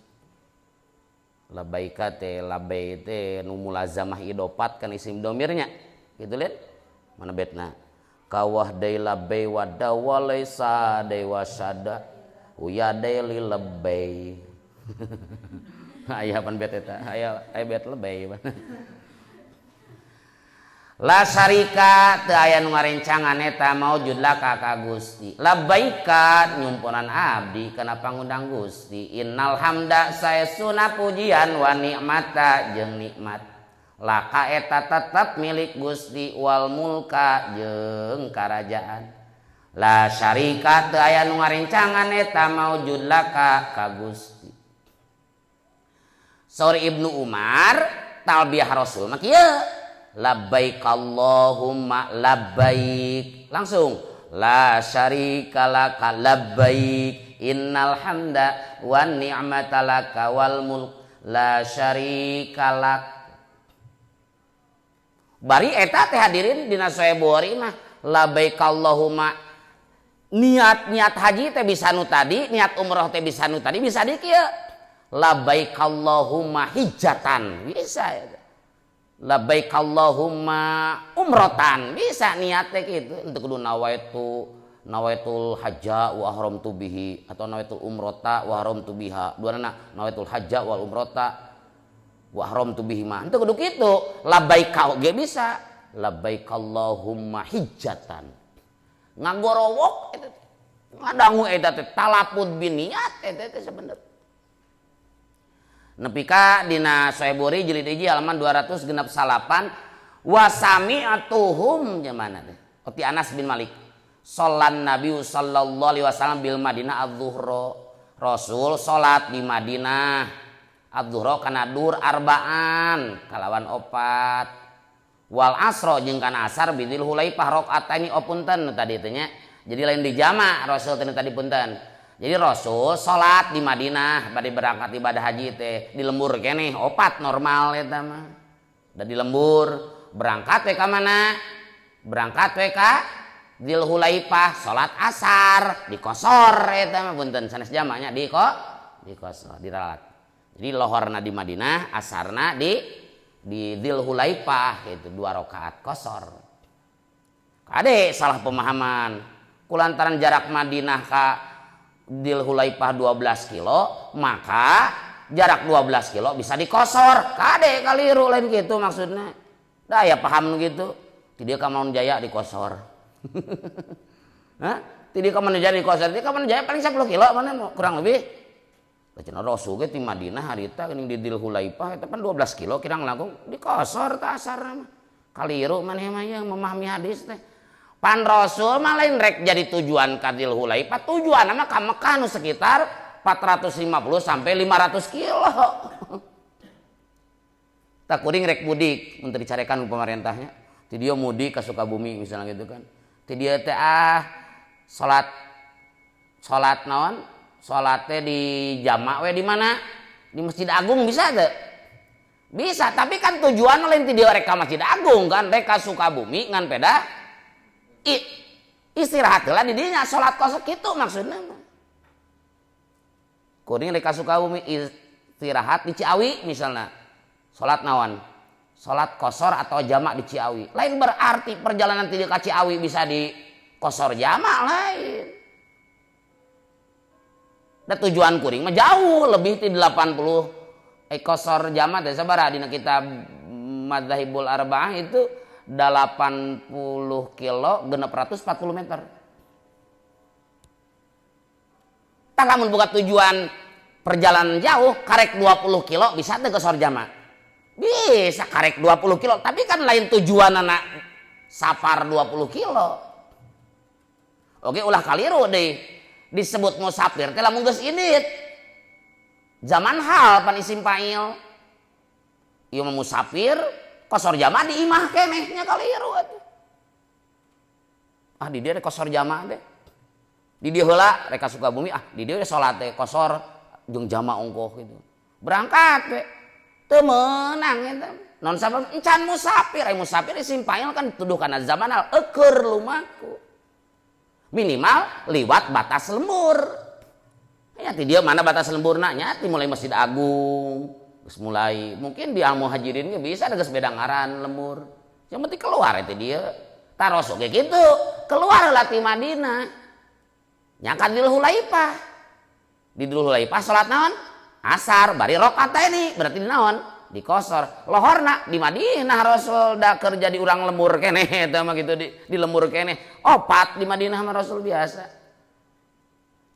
[SPEAKER 1] Labbaika teh labbaik teh nu mulazamah idopat kan isim domirnya. Kitu lihat mana betna. Kawah deui labbai wada walaisa dewa sada uya deui lebay. Aya pan bet eta, aya bet lebay. La syarika teu aya nu ngarencangan eta maujud laka ka Gusti. Labbaika nyumpunan abdi kana pangundang Gusti. Innal hamda saesuna pujian wa nikmata jeung nikmat. Laka eta tetep milik Gusti wal mulka jeung karajaan. La syarika teu aya nu ngarencangan eta maujud laka ka Gusti. Saur Ibnu Umar talbiyah Rasul mah kieu labbaik Allahumma labbaik langsung la syarika laka labbaik innal hamda wan ni'mata laka wal mulk la syarika lak. Bari eta teh hadirin dina Sahih Bukhari mah labbaik Allahumma niat-niat haji teh bisa nu tadi, niat umroh teh bisa nu tadi, bisa di kieu labbaik Allahumma hijatan bisa, labbaik Allahumma umrotan bisa niatnya gitu. Untuk kudu nawaitul hajja wa ahramtu bihi atau nawaitul umrota wa ahramtu biha. Dua nana nawaitul hajja wal umrota wa ahramtu bihi mah. Untuk kudu kitu labbaik oge bisa labbaik Allahumma hijjatan. Ngagorowok eta ngadangu eta teh talapud biniat eta teh sebenarnya. Nepi ka dina Sahih Bukhari jilid 1 halaman 269 wa sami'atuhum jamana teh. Oti Anas bin Malik. Sholan Nabi sallallahu alaihi wasallam bil Madinah adz-dzuhra. Rasul salat di Madinah adz-dzuhra kana dur arba'an kalawan opat. Wal asra jeung kana asar bidzil hulaifah rakaataini opunten tadi teh nya. Jadi lain di jama Rasul teh tadi punten. Jadi Rasul salat di Madinah bade berangkat ibadah haji teh di lembur keneh opat normal eta mah. Da di lembur berangkat teh ka mana? Berangkat we ka Dzul Hulaifah salat asar dikosor eta mah punten sanes jamaknya dikosor diralat. Jadi lohorna di Madinah, asarna di Dzul Hulaifah gitu 2 rakaat kosor. Kade salah pemahaman. Kulantaran jarak Madinah ka Dzul Hulaifah 12 kilo, maka jarak 12 kilo bisa dikosor. Kade kaliru lain gitu maksudnya. Dah ya paham gitu. Ti dieu ka Manunjaya dikosor. Hah? Ti dieu ka Manunjaya dikosor. Ti ka Manunjaya paling 10 kilo mana kurang lebih. Lah cenah Rasul ge ti Madinah harita geuning di Dzul Hulaifah eta pan 12 kilo kirang langkung dikosor tah asarna mah. Kaliru maneh mah yang memahami hadis teh. Pan Rasul mah lain rek jadi tujuan ka Dzul Hulaifah, tujuanna mah ka Mekah nu sekitar 450 sampai 500 kilo. Tak kuring rek mudik mun teu dicarekan ku pemerintahnya. Ti dieu mudik ka Sukabumi misalnya gitu kan. Ti dieu teh salat naon? Salat teh di jamak we di mana? Di Masjid Agung bisa teu? Bisa, tapi kan tujuan lain ti dieu rek ka Masjid Agung kan, rek ka Sukabumi ngan peda istirahat lah di dinya salat kosok kitu maksudna mah. Kuring rek ka Sukabumi istirahat di Ciawi misalnya. Salat naon? Salat kosor atau jamak di Ciawi. Lain berarti perjalanan ti dieu ka Ciawi bisa di kosor jamak lain. Da tujuan kuring mah jauh lebih ti 80 kosor jamak teh sabaraha dina kitab Madzahibul Arba'ah itu 80 kilo 640 meter. Tah lamun buka tujuan perjalanan jauh karek 20 kilo bisa teh kosor jamak. Bisa karek 20 kilo, tapi kan lain tujuan anak safar 20 kilo. Oke, ulah kaliru deh. Disebut musafir teh lamun geus indit. Zaman hal pan isim fa'il. Ieu mah musafir kosor jamaah di imah keneh nya kaliru atuh. Ah di dieu kosor jamaah deh. Di dieu heula rek ka Sukabumi, ah di dieu salat teh kosor jeung jamaah ongkoh gitu. Berangkat we. Teu meunang eta. Non sabab encan musafir, ai musafir isim fa'il kan dituduh kana zaman hal eueur lumaku. Minimal liwat batas lembur. Ya ti dieu mana batas lemburna nya ti mulai Masjid Agung. Geus mulai mungkin di Al Muhajirin ge bisa geus beda ngaran lembur. Yang penting keluar itu dia. Taros oge kitu, keluar lah ti Madinah. Nya ka Dzul Hulaifah. Di Dzul Hulaifah salat naon? Asar bari rakaat ini berarti di naon? Dikosor. Lohorna di Madinah Rasul da kerja di urang lembur keneh eta mah gitu di lembur keneh. Opat di Madinah mah Rasul biasa.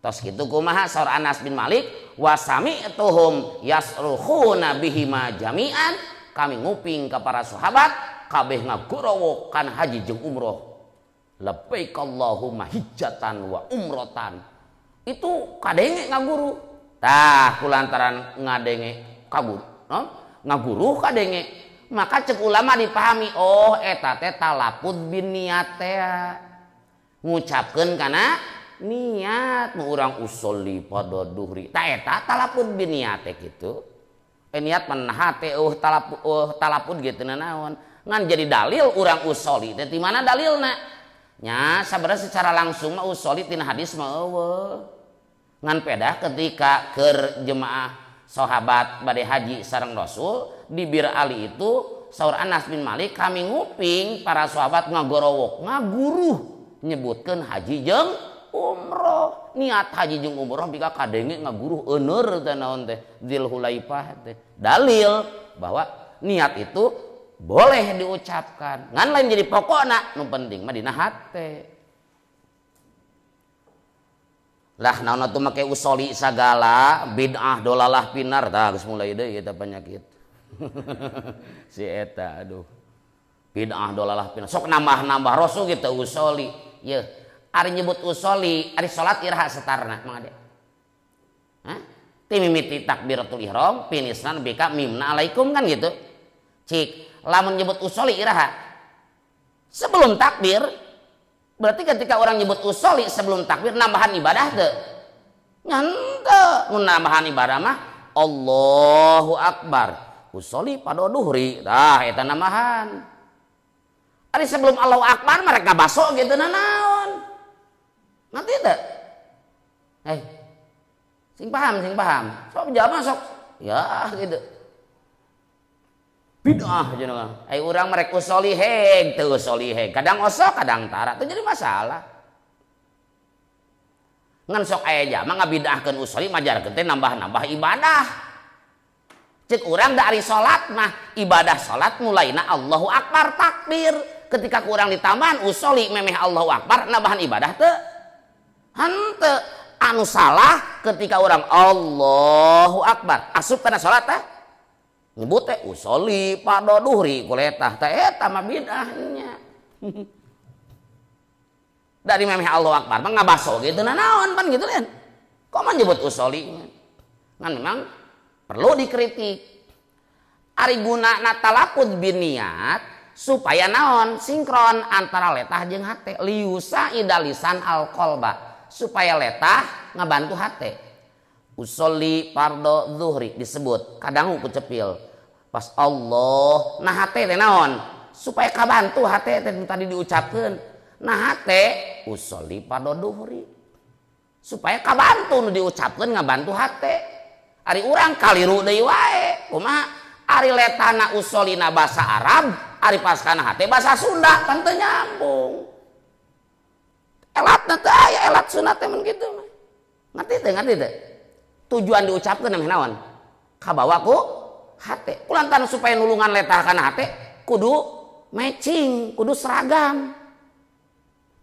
[SPEAKER 1] Tos kitu kumaha saur Anas bin Malik wasami'tuhum yasrukhuna bihima jami'an, kami nguping ka para sahabat kabeh ngagorowok kan haji jeung umroh. Labbaik Allahumma hijjatan wa umrotan. Itu kadenge ngaguru. Tah kulantaran ngadenge kaguru, no? Ngaguru kadenge. Maka cek ulama dipahami, oh eta teh talapud bin niat teh. Ngucapkeun kana niat nu urang usolli pada duhri. Ta eta talapud bin niat teh kitu. Niat mah hate eueuh talapud gitu naon. Ngan jadi dalil urang usolli teh di mana dalilna? Nya sabarna secara langsung mah usolli tina hadis mah eueuh. Ngan pedah ketika keur jemaah sahabat bade haji sareng Rasul di Bir Ali itu saur Anas bin Malik kami nguping para sahabat ngagorowok ngaguruh nyebutkeun haji jeung umroh. Niat haji jeung umroh bika kadenge ngaguruh euneur teh naon teh Dzul Hulaifah teh. Dalil bahwa niat itu boleh diucapkan. Ngan lain jadi pokokna, nu penting mah dina hate. Lah naon atuh make usoli sagala bid'ah dolalah pinar tah geus mulai deui eta penyakit. Si eta aduh. Bid'ah dolalah pinar. Sok nambah-nambah rasul gitu usoli. Yeuh, ari nyebut usoli, ari salat iraha setarna Mang Ade. Hah? Ti mimiti takbiratul ihram pinisna bika mimna alaikum kan gitu. Cik, lamun nyebut usoli iraha sebelum takbir. Berarti ketika orang nyebut usoli sebelum takbir nambahan ibadah teu? Nya henteu, mun nambahan ibadah mah Allahu akbar. Usoli pada duhri, tah eta nambahan. Ari sebelum Allahu Akbar mereka baso gitu nanaon. Ngerti teu? Sing paham, sing paham. Sok jawab sok. Ya gitu. Bid'ah jenengan. Ai urang merek usoli heg, teu usoli heg. Kadang osok, kadang tara. Itu jadi masalah. Ngan sok aya jalma ngabid'ahkeun usoli majarkeun teh nambah-nambah ibadah. Cek urang dari salat mah ibadah salat mulaina Allahu Akbar takbir. Ketika kurang ditambahan usoli memeh Allahu Akbar nambahan ibadah teu. Henteu. Anu salah ketika orang Allahu Akbar asup kana salat teh nyebut teh usoli pada duhri kuletah teh eta mah bid'ahnya. Dari memeh Allahu Akbar mah ngabaso gitu nanaon pan gitu kan. Kok mah nyebut usoli? Kan memang perlu dikritik. Ari gunana talafuz biniat supaya naon sinkron antara letah jeung hate liusa idalisan alqalba supaya letah ngabantu hate. Usolli fardo zuhri disebut kadang ku cepil pas Allah nah hate teh naon supaya kabantu hate teh tadi diucapkeun nah hate usolli fardo zuhri supaya kabantu nu diucapkeun ngabantu hate. Ari urang kaliru deui wae kumaha ari letana usolina bahasa Arab ari paskana hate bahasa Sunda pan teu nyambung. Elatna teh aya elat sunat teh mun kitu mah. Ngerti teu ngerti teu? Tujuan diucapkeun namanya naon? Kabawa ku hate. Kulantaran supaya nulungan letah kana hate kudu matching, kudu seragam.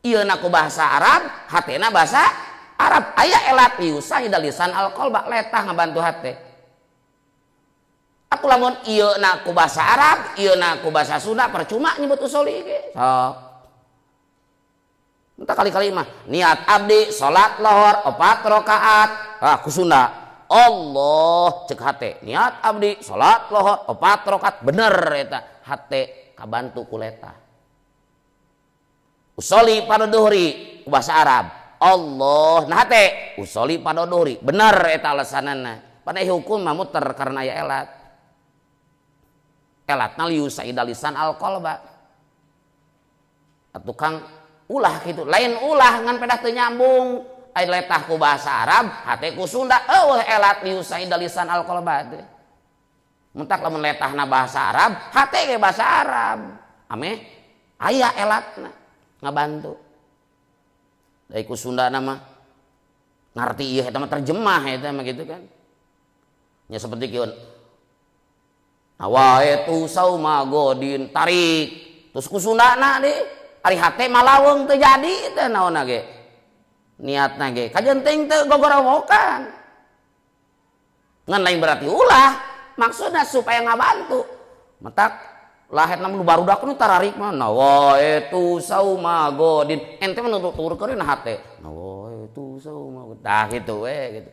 [SPEAKER 1] Ieu na ku bahasa Arab, hatena bahasa Arab. Aya elat liusa hidalisan alqalba letah ngabantu hate. Aku lamun ieu na ku bahasa Arab, ieu na ku bahasa Sunda percuma nyebut usoli ge. Sok. Entah kali-kali mah niat abdi salat lohor 4 rakaat ah ku Sunda Allah cek hate niat abdi salat lohor 4 rakaat bener eta hate kabantu ku letah. Usoli pada duhri ku bahasa Arab Allah nah hate usoli pada duhri bener eta alasanana pada hukum mah muter karena aya elat elatna liusa idalisan alqalba atuh ulah gitu lain ulah ngan pedah teu nyambung ai letah ku bahasa Arab hate ku Sunda eueuh elat liusa idalisan alqalba teh mentak lamun letahna bahasa Arab hate ge bahasa Arab ameh aya elatna ngabantu dari ku Sunda mah ngarti ieu eta mah terjemah eta mah gitu kan nya seperti kieu nawaitu sauma godin tarik terus ku Sundana deh ari hate malaweng teu jadi teh naonna ge niatna ge kajenting teu gogorowokan ngan lain berarti ulah maksudna supaya ngabantu matak lahetna nu barudak nu tararik mah nawaitu sauma godin ente mah nuturkeun hate nawaitu sauma tah kitu we gitu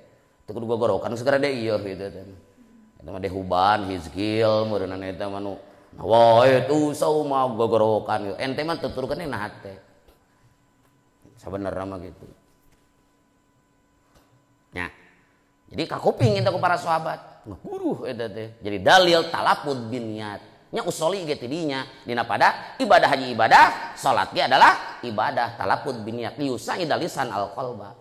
[SPEAKER 1] teu kudu gogorowokan segera deui ieu gitu teh eta mah dehuban hizkil meureunana eta mah nu nawaitu sauma gogorowokan ente mah tuturkeun na hate sabenerna mah gitu nya. Jadi kakuping eta ku para sahabat ngaguruh eta teh jadi dalil talafuz bin niat nya usoli ge tidinya dina pada ibadah haji ibadah salat ge adalah ibadah talafuz bin niat liusa idalisan alqalba.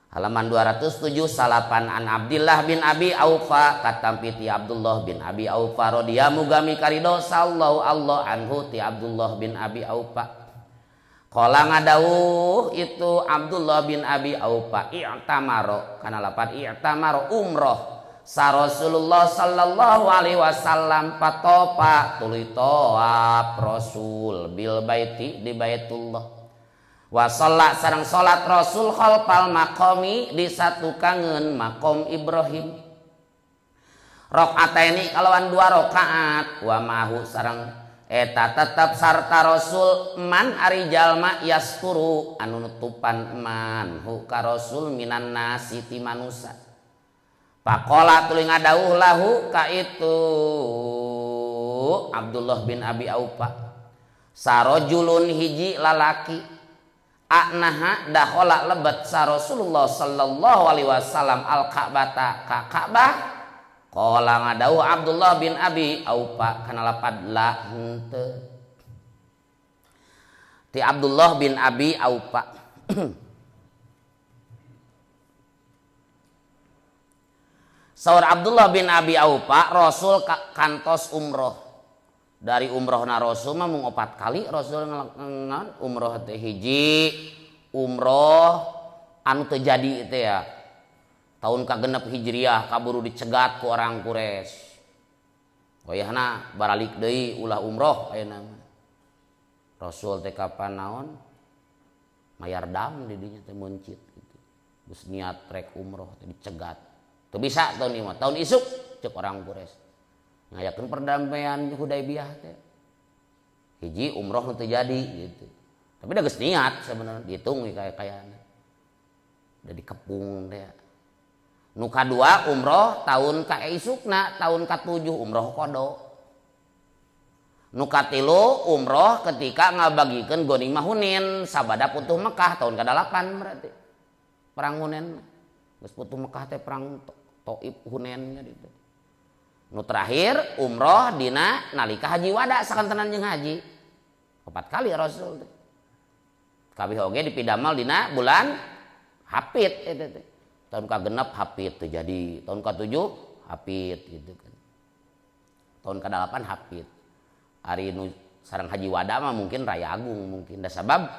[SPEAKER 1] Halaman 207 salapan an Abdillah bin Abi Aufa katampi ti Abdullah bin Abi Aufa radhiyallahu mugami karido sallallahu Allah anhu ti Abdullah bin Abi Aufa. Qala ngadawuh itu Abdullah bin Abi Aufa i'tamaro kana lapan i'tamaro umroh sa Rasulullah sallallahu alaihi wasallam patopa tuluy tawaf Rasul bil baiti di Baitullah. Wa sholat sareng sholat Rasul khalfal maqami di satu kangen makom Ibrahim. Rakaataini kalawan 2 rakaat wa mahu sareng eta tetep sarta Rasul man ari jalma yasturu anu nutupan man hu ka Rasul minan nasi ti manusa. Faqala tuluy ngadawuh lahu ka itu Abdullah bin Abi Aufa sarojulun hiji lalaki aknaha dakhala lebet sa Rasulullah sallallahu alaihi wasallam al Ka'bata ka Ka'bah. Qala ngadawuh Abdullah bin Abi Aufa kana lapad la henteu. Ti Abdullah bin Abi Aufa. Saur Abdullah bin Abi Aufa, Rasul kantos umroh. Dari umrohna Rasul mah mung 4 kali Rasul ngan umroh teh hiji umroh anu teu jadi teh ya. Tahun kagenep Hijriah kaburu dicegat ku orang Quraisy. Wayahna baralik deui ulah umroh ayeuna mah. Rasul teh kapan naon? Mayar dam di dinya teh meuncit gitu. Geus niat rek umroh teh dicegat. Teu bisa tahun ieu mah, tahun isuk cek orang Quraisy. Ngayakeun perdamaian Hudaybiyah teh. Hiji umroh nu teu jadi gitu. Tapi da geus niat sebenarnya dihitung we kaya-kayana. Da dikepung teh. Nu kadua umroh tahun ka isukna, tahun ka-7 umroh qada. Nu katilu umroh ketika ngabagikeun ghanimah Hunin sabada putuh Mekah tahun ka-8 berarti. Perang Hunin. Geus putuh Mekah teh perang Taif Hunin gitu. Nu terakhir umroh dina nalika haji wada sakantenan jeung haji. 4 kali Rasul teh. Kabeh oge dipidamal dina bulan Hafid eta teh. Tahun ka-6 Hafid teu jadi, tahun ka-7 Hafid gitu kan. Tahun ka-8 Hafid. Ari nu sareng haji wada mah mungkin raya agung mungkin da sabab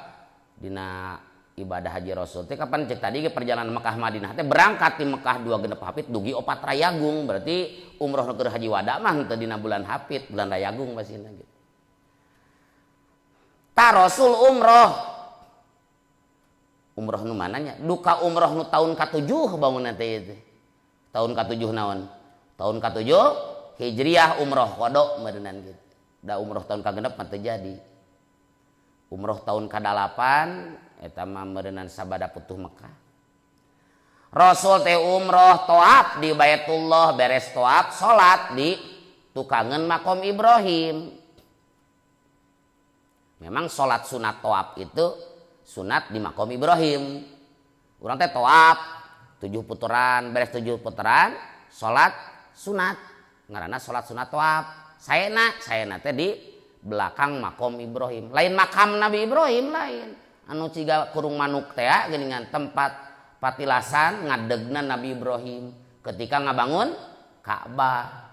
[SPEAKER 1] dina ibadah haji Rasul teh kapan cek tadi ge perjalanan Mekah Madinah teh berangkat di Mekah 2 genep Hafid dugi 4 Rayagung berarti umroh nu keur haji wada mah henteu dina bulan Hafid bulan Rayagung pasina gitu. Ta Rasul umroh umroh nu mananya duka umroh nu tahun ka-7 bangunna teh ieu teh. Tahun ka-7 naon? Tahun ka-7 Hijriah umroh qada meureunnan gitu. Da umroh tahun ka-6 mah teu jadi. Umroh tahun ka-8 eta mah meureunnan sabada putuh Mekah. Rasul teh umroh toab di Baitullah beres toab salat di tukangan makom Ibrahim. Memang salat sunat toab itu sunat di makom Ibrahim. Urang teh toab 7 putaran, beres 7 putaran salat sunat. Ngaranna salat sunat toab. Saena teh di belakang makom Ibrahim. Lain makam Nabi Ibrahim lain. Anu ciga kurung manuk teh geuningan tempat patilasan ngadegna Nabi Ibrahim ketika ngabangun Ka'bah.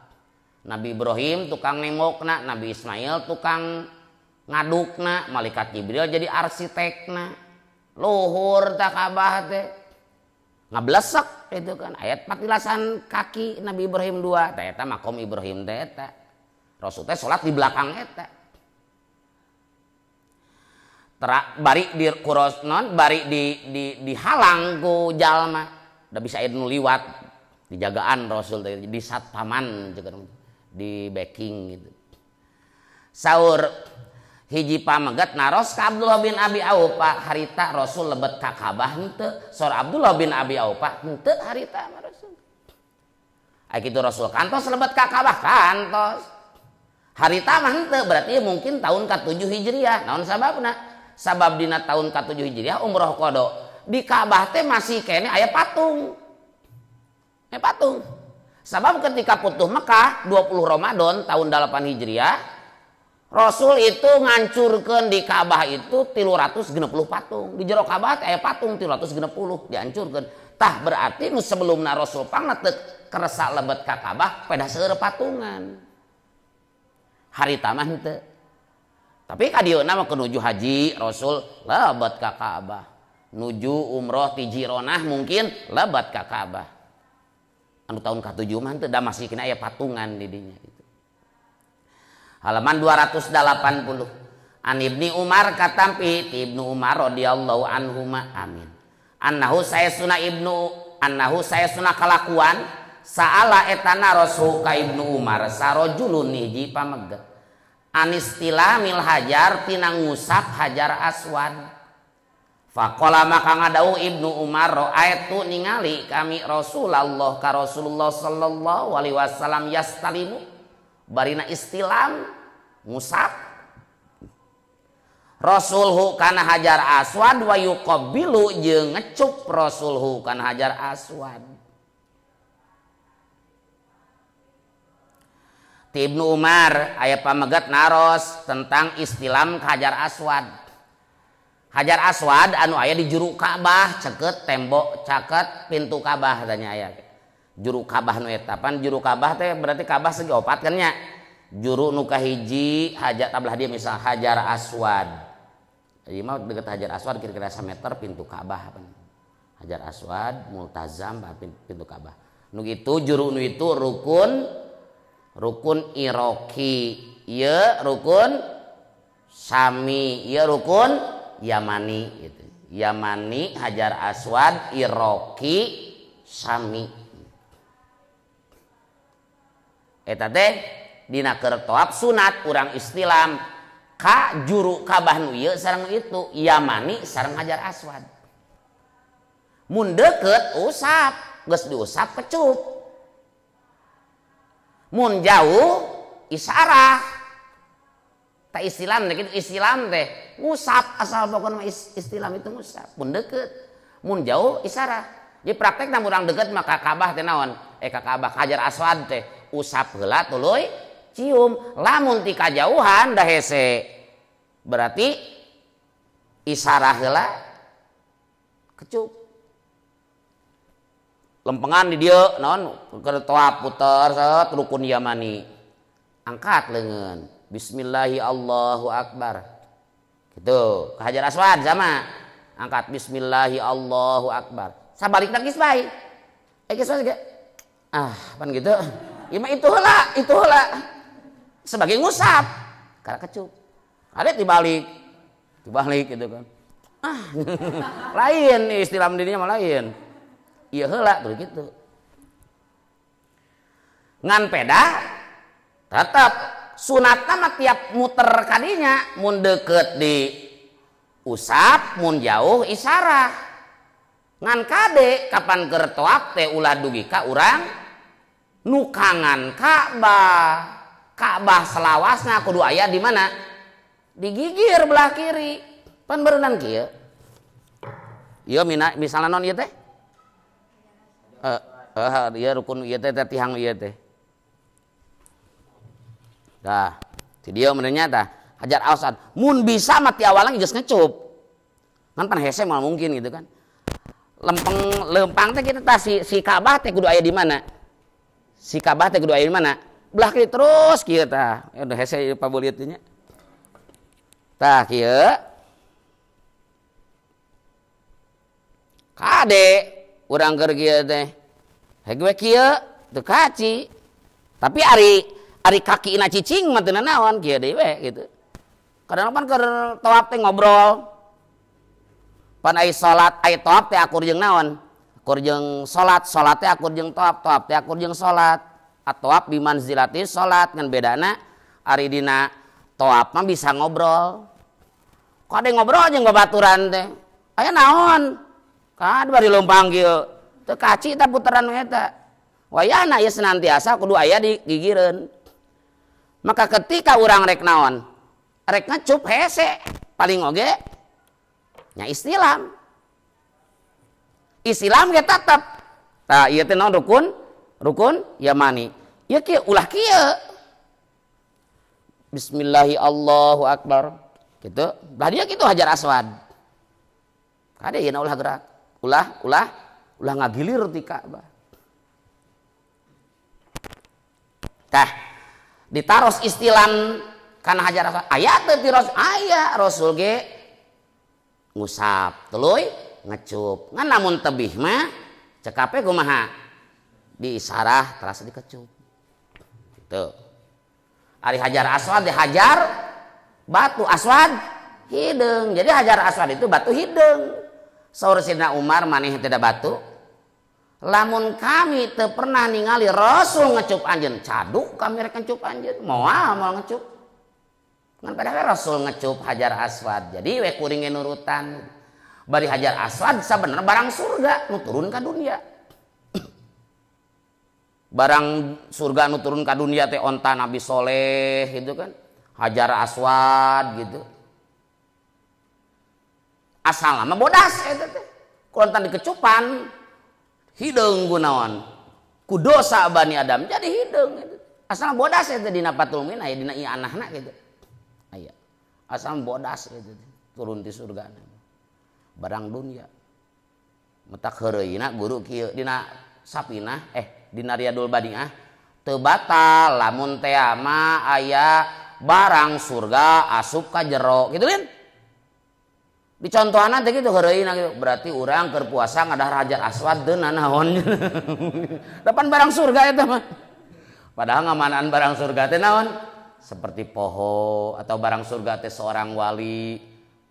[SPEAKER 1] Nabi Ibrahim tukang nembokna, Nabi Ismail tukang ngadukna, malaikat Jibril jadi arsitekna. Luhur tah Ka'bah teh. Ngablesek itu kan ayat patilasan kaki Nabi Ibrahim 2 teh eta makom Ibrahim teh eta. Rasul teh salat di belakang eta. Bari di kurosnon, bari di dihalang ku jalma. Da bisa aya nu liwat dijagaan Rasul teh di satpaman di backing gitu. Saur hiji pameget naros ka Abdullah bin Abi Aufa harita Rasul lebet ka Ka'bah henteu. Saur Abdullah bin Abi Aufa henteu harita mah Rasul. Aya kitu Rasul kantos lebet ka Ka'bah kantos. Harita mah henteu berarti mungkin tahun ka-7 Hijriah. Naon sababna? Sabab dina tahun ka-7 Hijriah umroh qada. Di Ka'bah teh masih keneh aya patung. Aya patung. Sabab ketika putuh Mekah 20 Ramadan tahun 8 Hijriah, Rasul itu ngancurkeun di Ka'bah itu 360 patung. Di jero Ka'bah teh aya patung 360 dihancurkeun. Tah berarti nu sebelumna Rasul pangna teu keresa lebet ka Ka'bah pedah seueur patungan. Harita mah henteu. Tapi ka dieuna mah nuju haji Rasul lebet ka Ka'bah. Nuju umroh ti Jironah mungkin lebet ka Ka'bah. Anu tahun ka-7 mah henteu da masih kena aya patungan di dinya gitu. Halaman 280. An Ibni Umar katampi ti Ibnu Umar radhiyallahu anhuma amin. Annahu saesuna Ibnu annahu saesuna kalakuan saala etana Rasul ka Ibnu Umar sarojulun hiji pameget. Anistilamil hajar tina ngusap hajar aswad. Faqala maka ngadawuh Ibnu Umar ra'aitu ningali kami Rasulullah ka Rasulullah sallallahu alaihi wasallam yastalimu barina istilam ngusap Rasulhu kana hajar aswad wa yuqabbilu jeung ngecup Rasulhu kana hajar aswad. Ti Ibnu Umar aya pamegat naros tentang istilam hajar aswad. Hajar Aswad anu aya di juru Ka'bah ceket tembok caket pintu Ka'bah tanya aya. Juru Ka'bah nu eta pan juru Ka'bah teh berarti Ka'bah segi opat kan nya. Juru nu kahiji hajar tabelah dia misal Hajar Aswad. Jadi mah deket Hajar Aswad kira-kira 1 meter pintu Ka'bah pan. Hajar Aswad multazam pintu Ka'bah. Nu gitu juru nu itu rukun Iroki, ieu rukun Sami, ieu rukun Yamani gitu. Yamani, Hajar Aswad, Iroki, Sami. Eta teh dina keur tawaf sunat urang istilam ka juru Ka'bah nu ieu sareng itu Yamani sareng Hajar Aswad. Mun deukeut usap, geus diusap kecup. Mun jauh isarah. Tak istilam teh kitu istilam teh ngusap asal pokona istilam itu ngusap mun deukeut mun jauh isarah. Jadi praktekna urang deukeut mah ka Ka'bah teh naon? Ka Ka'bah Hajar Aswad teh usap heula tuluy cium. Lamun ti kajauhan da hese berarti isarah heula kecup. Lempengan di dieu naon keur tawaf puter set rukun Yamani angkat leungeun Bismillahi Allahu Akbar. Gitu. Ke Hajar Aswad sama. Angkat Bismillahi Allahu Akbar. Sabalikna geus bae. Geus bae ah, pan gitu. Ieu mah itu heula. Sebagai ngusap. Karena kecup. Ada dibalik. Dibalik gitu kan. Ah. Lain istilah dirinya mah lain. Ieu heula tuh gitu. Ngan peda tetap sunatna mah tiap muter kadinya mun deukeut di usap mun jauh isarah. Ngan kade kapan keur tawaf teh ulah dugi ka urang nukangan Ka'bah. Ka'bah selawasna kudu aya di mana? Digigir belah kiri. Pan berenang kieu. Ieu misalna non ieu teh? Ieu rukun ieu teh tihang ieu teh. Dah, si dia menurutnya tah Hajar Aswad. Mun bisa mati awalnya geus ngecup. Kan pan hese moal mungkin gitu kan. Lempeng lempang teh kita tah si Ka'bah teh kudu aya di mana? Si Ka'bah teh kudu aya di mana? Belah kiri terus kieu tah. Udah hese pabulieu teh nya. Tah kieu. Kade urang keur kieu teh. Hege we kieu teu kaci. Tapi ari kaki ina cicing mah teu nanaon kieu deui we gitu. Kadang pan keur tawaf teh ngobrol. Pan ai salat ai tawaf teh akur jeung naon? Akur jeung salat, salat teh akur jeung tawaf, tawaf teh akur jeung salat. Atawaf bi manzilati salat ngan bedana ari dina tawaf mah bisa ngobrol. Kade ngobrol jeung babaturan teh. Aya naon? Kad bari leumpang kieu. Teu kaci tah putaran eta. Wayahna ieu senantiasa kudu aya di gigireun. Maka ketika urang rek naon? Rek ngecup hese paling oge nya istilam. Istilam ge tetep. Tah ieu teh naon rukun? Rukun Yamani. Ieu kieu ulah kieu. Bismillahi Allahu Akbar. Gitu. Belah dia kitu Hajar Aswad. Kade ieu ulah gerak. Ulah ngagilir ti Ka'bah. Tah ditaros istilam kana Hajar Aswad aya teu ti Rasul? Aya Rasul ge ngusap tuluy ngecup. Ngan lamun tebih mah cekape kumaha? Diisarah terasa dikecup. Gitu. Ari Hajar Aswad di hajar batu aswad hideung. Jadi Hajar Aswad itu batu hideung. Saur Sidna Umar maneh teu batu. Lamun kami teu pernah ningali Rasul ngecup anjeun, caduk kami rek ngecup anjeun, moal moal ngecup. Ngan padahal Rasul ngecup Hajar Aswad. Jadi we kuring ge nurutan. Bari Hajar Aswad sabenerna barang surga nu turun ka dunia. Barang surga nu turun ka dunia teh onta Nabi Soleh gitu kan. Hajar Aswad gitu. Asal mah bodas eta teh. Ku onta dikecupan hideung gunawan. Ku dosa Bani Adam jadi hideung gitu. Asal bodas eta dina patul min aya dina ieu anahna gitu. Aya. Asal bodas gitu turun di surga. Barang dunia. Metak heureuyna guru kieu dina sapinah dina Riyadul Badiah teu batal lamun teh mah aya barang surga asup ka jero kitu kan. Dicontohana teh kitu heureuyna kitu. Berarti urang keur puasa ngadahar Hajar Aswad teu nanaon. Depan barang surga eta mah. Padahal ngamanaan barang surga teh naon? Seperti poho atau barang surga teh seorang wali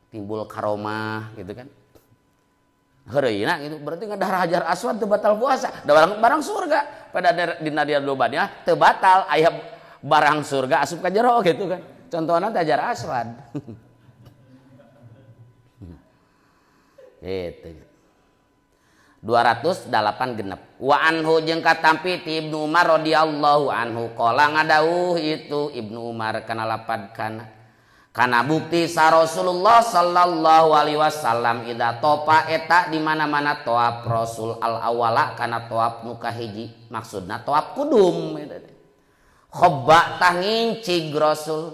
[SPEAKER 1] timbul karomah gitu kan. Heureuyna gitu berarti ngadahar Hajar Aswad teu batal puasa. Da barang surga pada dina Riyadul Badiah teu batal aya barang surga asup ka jero gitu kan. Contohna teh Hajar Aswad. Gitu. 208 genep. Wa anhu jeung katampi ti Ibnu Umar radhiyallahu anhu qala ngadauh itu Ibnu Umar kana lapad kana bukti sa Rasulullah sallallahu alaihi wasallam idza topa eta di mana-mana toap Rasul al awala kana toap nu kahiji maksudna toap kudum eta teh. Khobba tah ngincig Rasul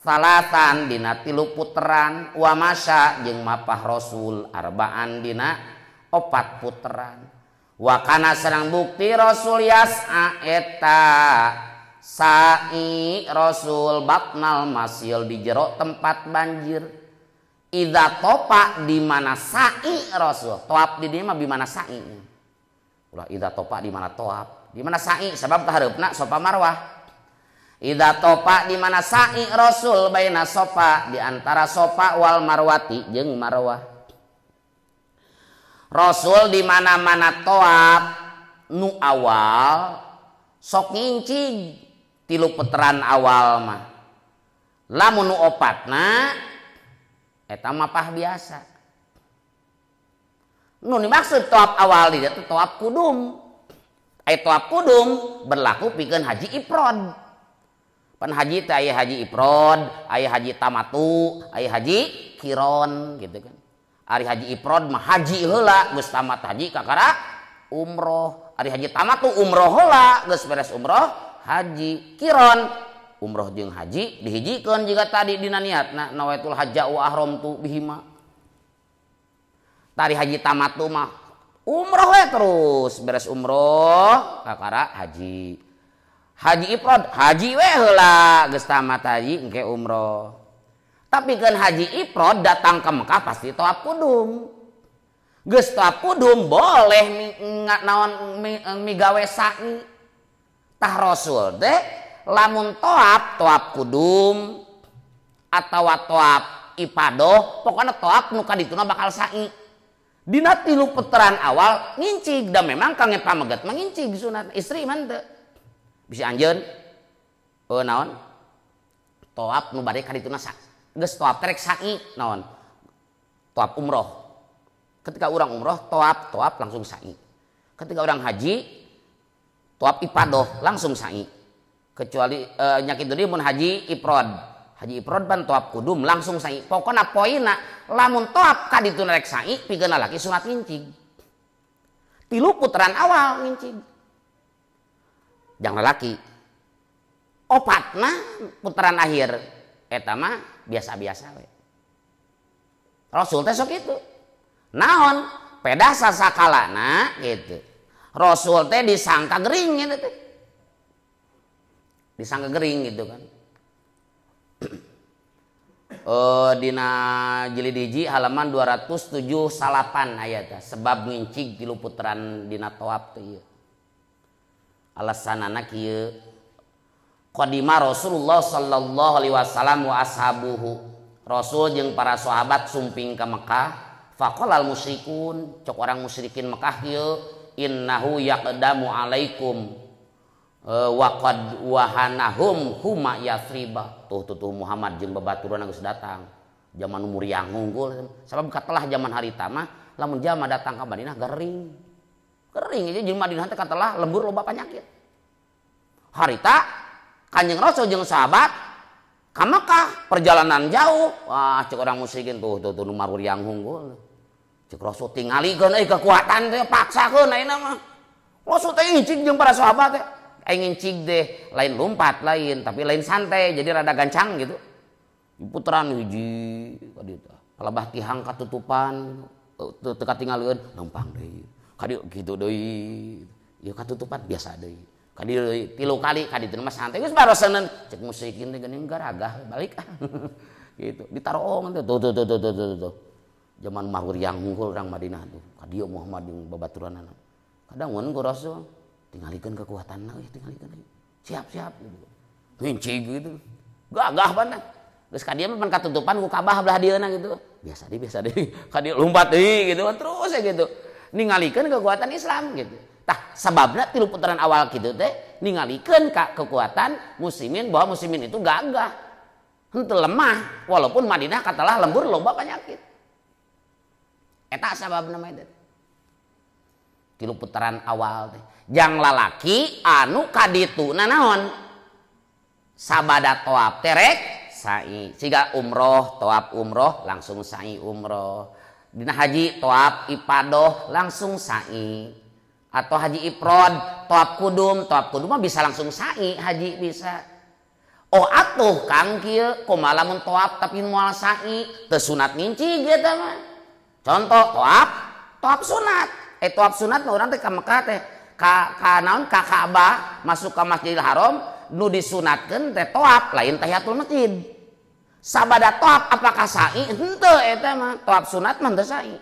[SPEAKER 1] salatan dina tilu puteran wa masya jeung mapah Rasul arbaan dina opat puteran. Wa kana sareng bukti Rasul yas'a eta sa'i Rasul batnal masil di jero tempat banjir. Idza topa di mana sa'i Rasul. Toap di dieu mah di mana sa'i. Ulah idza topa di mana toap, di mana sa'i sabab kahareupna Sofa Marwah. Idza topa di mana sa'i Rasul baina sofa di antara sofa wal marwati jeung marwah. Rasul di mana-mana toap nu awal sok ngincig tilu puteran awal mah. Lamun nu opatna eta mapah biasa. Nu dimaksud toap awal di dieu toap kudum. Aya toap kudum berlaku pikeun haji ifrad. Pan haji teh aya haji ifrad, aya haji tamatu, aya haji kiron gitu kan. Ari haji ifrad mah haji heula geus tamat haji kakara umroh. Ari haji tamatu umroh heula geus beres umroh haji. Kiron umroh jeung haji dihijikeun jiga tadi dina niatna nawaitul hajja wa ahramtu bihima. Tari haji tamatu mah umroh we terus beres umroh kakara haji. Haji ifrad haji we heula geus tamat haji engke umroh. Tapi kan haji ifrad datang ke Mekah pasti toap kudum. Geus toap kudum boleh naon migawe sa'i. Tah Rasul teh lamun toap toap kudum atawa toap ipadoh pokoknya toap nu kadituna bakal sa'i. Dina tilu puteran awal ngincig da memang kangge pameget mah ngincig sunat istri mah teu. Bisi anjeun naon toap nu bade kadituna sa'i. Geus toap terek sa'i naon toap umroh. Ketika orang umroh toap toap langsung sa'i. Ketika orang haji toap ipadoh langsung sa'i. Kecuali nyakit deui mun haji ifrad. Haji ifrad ban toap kudum langsung sa'i. Pokona poina lamun toap kadituna rek sa'i pikeun lalaki sunat ngincig. Tilu putaran awal ngincig. Jang lalaki. Opatna putaran akhir eta mah biasa-biasa we. Rasul teh sok kitu. Naon? Pedah sasakalana gitu. Rasul teh disangka gering gitu teh. Disangka gering gitu kan. Dina jilid hiji halaman 278 aya teh sebab ngincig tilu putaran dina toap teh ieu. Alasanana kieu. Qadima Rasulullah sallallahu alaihi wasallam wa ashabuhu. Rasul jeung para sahabat sumping ka Mekah, faqalal musyrikun, cok orang musyrikin Mekah kieu, innahu yaqdamu alaikum wa qad wahanahum huma yasriba. Tuh tuh Muhammad jeung babaturan geus datang. Zaman muriang unggul. Sabab katelah zaman harita mah lamun jalma datang ka Madinah gering. Gering aja jeung Madinah teh katelah lembur loba penyakit. Harita Kanjeng Rasul jeung sahabat ka Mekah perjalanan jauh. Wah cek orang musyrikin tuh tuh tuh nu maruriang unggul. Cek Rasul tingalikeun euy kekuatan teh paksakeun ayeuna mah. Rasul teh ngincig jeung para sahabat teh. Aing ngincig deh lain lompat lain tapi lain santai jadi rada gancang gitu. Putaran hiji ka dieu teh. Palebah tihang katutupan Teu katingalieun lempang deui. Ka dieu kitu deui. Ieu katutupan biasa deui. Ka dieu deui 3 kali ka ditu mah santai geus baroseun cek musyrikin teh geuning garagah balik. Gitu. Ditaroong teh tuh tuh tuh tuh tuh tuh. Zaman mahuriang hungkul urang Madinah tuh. Ka dieu Muhammad jeung babaturanana. Kadang mun ku Rasul tingalikeun kekuatanna euy tingalikeun. Siap-siap gitu. Ngincig gitu. Gagah banget. Geus ka dieu mah pan katutupan ku Ka'bah belah dieuna gitu. Biasa deui. Ka dieu lompat deui gitu terus ya gitu. Ningalikeun kekuatan Islam gitu. Tah sababna 3 putaran awal kitu teh ningalikeun ka kekuatan muslimin bahwa muslimin itu gagah. Henteu lemah walaupun Madinah katalah lembur loba penyakit. Eta sababna mah eta. 3 putaran awal teh. Jang lalaki anu kadituna naon? Sabada toab terek sa'i. Siga umroh, toab umroh langsung sa'i umroh. Dina haji toab ipadoh langsung sa'i. Atau haji ifrad, toab kudum mah bisa langsung sa'i, haji bisa. Oh atuh kang kieu kumaha lamun toab tapi moal sa'i, teu sunat nginci eta mah. Contoh toab sunat. Toab sunat mah urang teh ka Mekah teh ka naon ka Ka'bah masuk ka Masjidil Haram nu disunatkeun teh toab lain tahiyatul masjid. Sabada toab apakah sa'i? Henteu eta mah toab sunat mah henteu sa'i.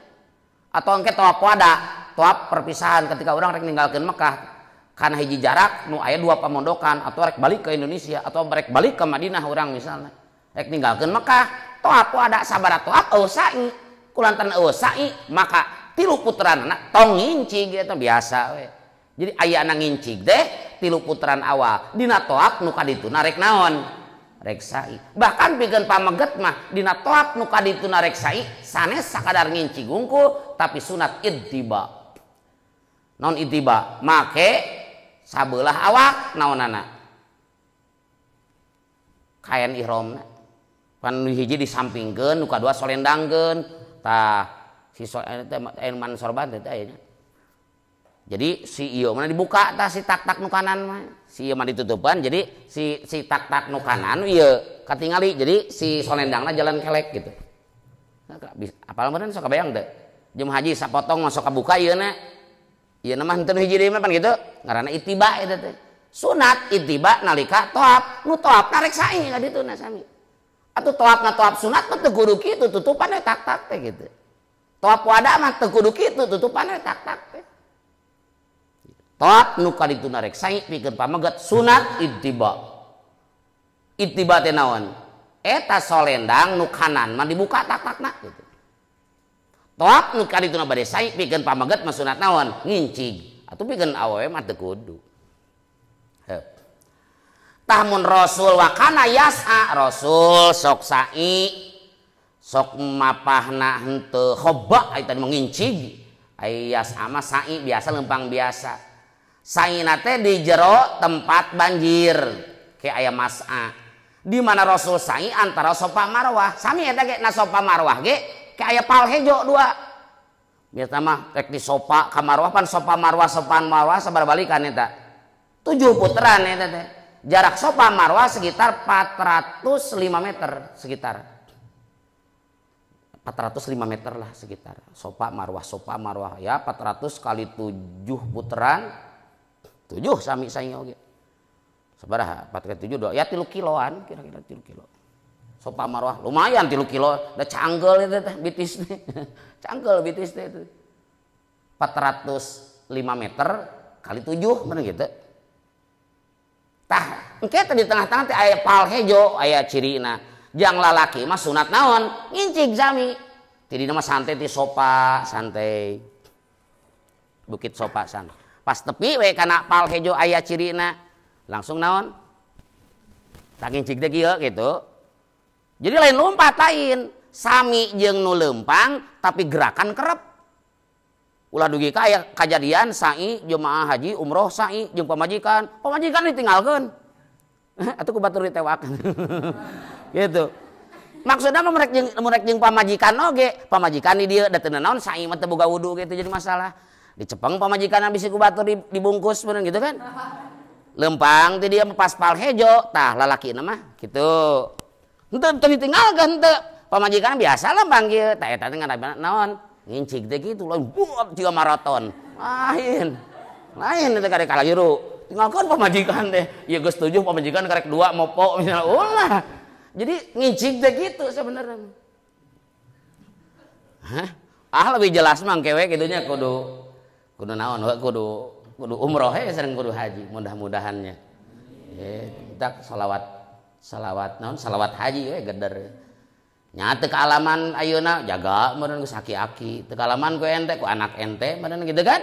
[SPEAKER 1] Atau engke toab wada, toab perpisahan ketika urang rek ninggalkeun Mekah kana hiji jarak nu aya 2 pamondokan atau rek balik ke Indonesia atau rek balik ke Madinah urang misalnya. Rek ninggalkeun Mekah, toab wada sabada toab eueuh sa'i. Kulantaran eueuh sa'i maka 3 putaran tong ngincig eta biasa we. Jadi ayana ngincig teh 3 putaran awal dina toab nu kadituna rek naon? Rek sa'i. Bahkan pikeun pameget mah dina toab nu kadituna rek sa'i sanes sakadar ngincig hungkul tapi sunat idtiba. Naon idtiba? Make sabelah awak naonana? Kain ihramna. Pan nu hiji disampingkeun nu kadua solendangkeun. Tah si man sorban teh aya nya. Jadi si ieu mana dibuka tah si tak-tak nu kanan mah. Si ieu mah ditutupan jadi si tak-tak nu kanan ieu katingali jadi si solendangna jalan kelek gitu. Nah, apal meureun sok kabayang teu? Jeung haji sapotong mah sok kabuka ieu na. Ieu mah henteu hiji deui mah pan gitu. Ngaranna ittiba eta teh. Sunat ittiba nalika toab, nu toab rek sa'i ka dituna sami. Atuh toabna toab sunat mah teu kudu kitu tutupan we tak-tak teh gitu. Toab wada mah teu kudu kitu tutupan we tak-tak teh. Toab nu kadituna rek sa'i pikeun pameget sunat ittiba. Ittiba teh naon? Eta solendang nu kanan mah dibuka tak-takna gitu. Toab nu kadituna bade sa'i pikeun pameget mah sunat naon? Ngincig. Atuh pikeun awewe mah teu kudu. Tah mun Rasul wakana yas'a, Rasul sok sa'i sok mapahna henteu khoba ai tadi mengincig. Ai yas'a mah sa'i biasa lempang biasa. Sa'ina teh di jero tempat banjir ke aya mas'a. Di mana Rasul sa'i antara Sofa Marwah. Sami eta ge na Sofa Marwah ge ke aya pal hejo dua. Biasa mah rek di Sofa ka Marwah pan Sofa Marwah Sofa Marwah sabar balikan eta. 7 putaran eta teh. Jarak Sofa Marwah sekitar 405 meter sekitar. 405 meter lah sekitar. Sofa Marwah ya 400 kali 7 putaran 7 sami saing oge. Sabaraha 4 kali 7 2 ya 3 kiloan kira-kira 3 kilo. Sofa Marwah lumayan 3 kilo da canggel eta teh bitis teh. Canggel bitis teh itu. 405 meter kali 7 bener gitu. Tah, engke teh di tengah-tengah teh aya pal hejo, aya cirina. Jang lalaki mah sunat naon? Ngincig sami. Tidina mah santai ti sopa, santai. Bukit Sofa sana. Pas tepi we kana pal hejo aya cirina. Langsung naon? Tak ngincig teh kieu gitu. Jadi lain lompat lain. Sami jeung nu leumpang tapi gerakan kerep. Ulah dugi ka aya kajadian sa'i jemaah haji umroh sa'i jeung pamajikan, pamajikan ditinggalkeun. Atuh ku batur ditewak. Gitu. Maksudna mah murek jeung pamajikan oge, pamajikan di dieu da teu naon sa'i mah teu boga wudu gitu jadi masalah. Dicepeng pamajikan bisi ku batur dibungkus bener gitu kan. Lempang ti dieu pas pal hejo, tah lalakina mah kitu. Henteu teu ditinggalkeun henteu. Pamajikan biasa lempang kieu, tah eta teh ngaranna naon? Ngincik teh kitu lain buat jiga maraton. Lain. Lain teh karek kalahiru. Tinggalkan pamajikan teh. Ya geus 7 pamajikan karek 2 mopo misalnya. Ulah. Jadi ngincik teh gitu sebenarnya. Hah? Ah lebih jelas mah kewe kitunya kudu kudu naon we kudu kudu umroh we sareng kudu haji mudah-mudahannya. Tak salawat salawat naon salawat haji we geder. Nya teu kaalaman ayeuna jaga meureun geus aki-aki, teu kaalaman ku ente ku anak ente meureun gitu kan.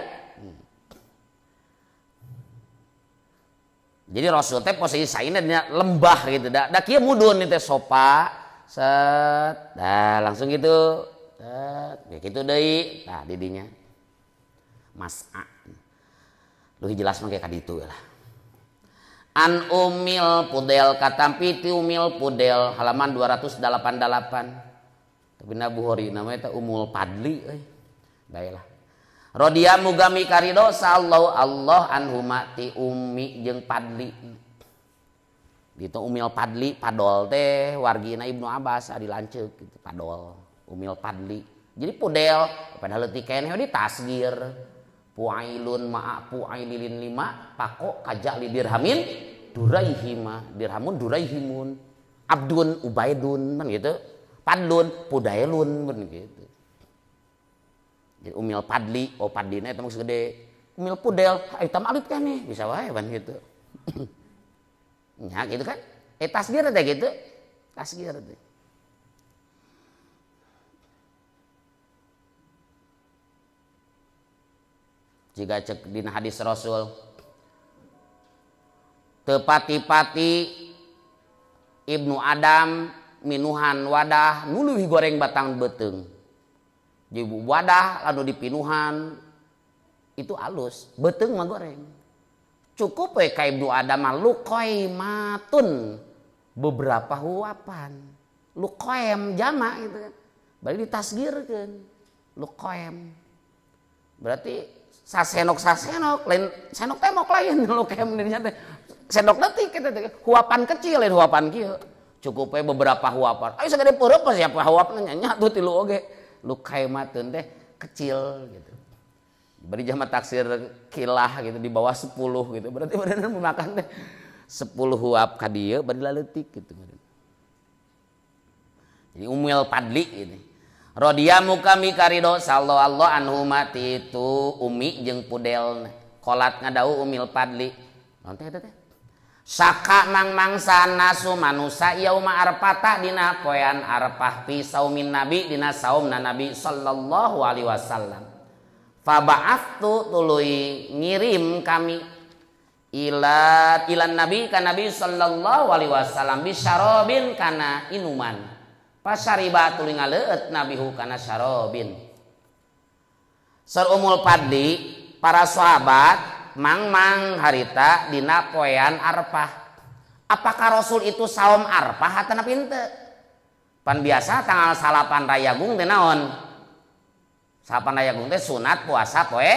[SPEAKER 1] Jadi Rasul teh posisi saina dina lembah gitu da da kieu mudun teh sopa set dah langsung gitu. Set ya kitu deui tah di dinya. Mas'a. Leuwih jelas mah ka ditu lah. An Umil Pudel katampi ti Umil Pudel halaman 288. Tapi na Bukhari namanya teh Umul Padli euy. Baiklah. Rodiya mugami karido sallallahu Allah anhuma ti Umi jeung Padli. Gitu Umil Padli Padol teh wargina Ibnu Abbas adi lanceuk gitu Padol Umil Padli. Jadi Pudel padahal leutik keneh di tasgir. Puailun ma'a puaililin lima pako kajak li dirhamin duraihima dirhamun duraihimun abdun ubaidun kan gitu padlun pudailun kan gitu. Jadi Umil Padli oh padlina eta mah geus gede Umil Pudel eta mah alit keneh bisa wae ban gitu. Nya gitu kan tasgir teh gitu tasgir teh. Jika cek dina hadis Rasul tepati-pati Ibnu Adam minuhan wadah nuluh goreng batang beuteung. Jadi wadah lalu dipinuhan itu alus, beuteung mah goreng. Cukup we ka Ibnu Adam mah luqaimatun beberapa huapan. Luqaim jama gitu kan. Bari ditasgirkeun luqaim. Berarti sasenok-sasenok lain senok temok lain luqaim dirinya teh. Sendok leutik kitu teh huapan kecil lain huapan kieu. Cukup we beberapa huapan. Ayo sagede peureum siapa huapna nya tuh tilu oge. Luqaimatun teh kecil gitu. Bari jama taksir kilah gitu di bawah 10 gitu. Berarti bener makan teh 10 huap ka dieu bari laleutik gitu. Jadi Umil Padli gitu. Rodiya mukami karido sallallahu anhu mati itu Umi jeung Pudel kolat ngadau Umil Padli. Naon teh eta teh? Saka mangmangsa nasu manusa yauma arpata dina poean arpah fi saumin nabi dina saumna nabi sallallahu alaihi wasallam. Faba'athtu tuluy ngirim kami ila ilan nabi ka nabi sallallahu alaihi wasallam bisyarabin kana inuman. Pasariba tuluy ngaleueut nabihu kana syarabin. Sar Umul Padli para sahabat mangmang harita dina poean arpah. Apakah Rasul itu saum arpah atau henteu? Pan biasa tanggal salapan Rayagung teh naon? Salapan Rayagung teh sunat puasa poe.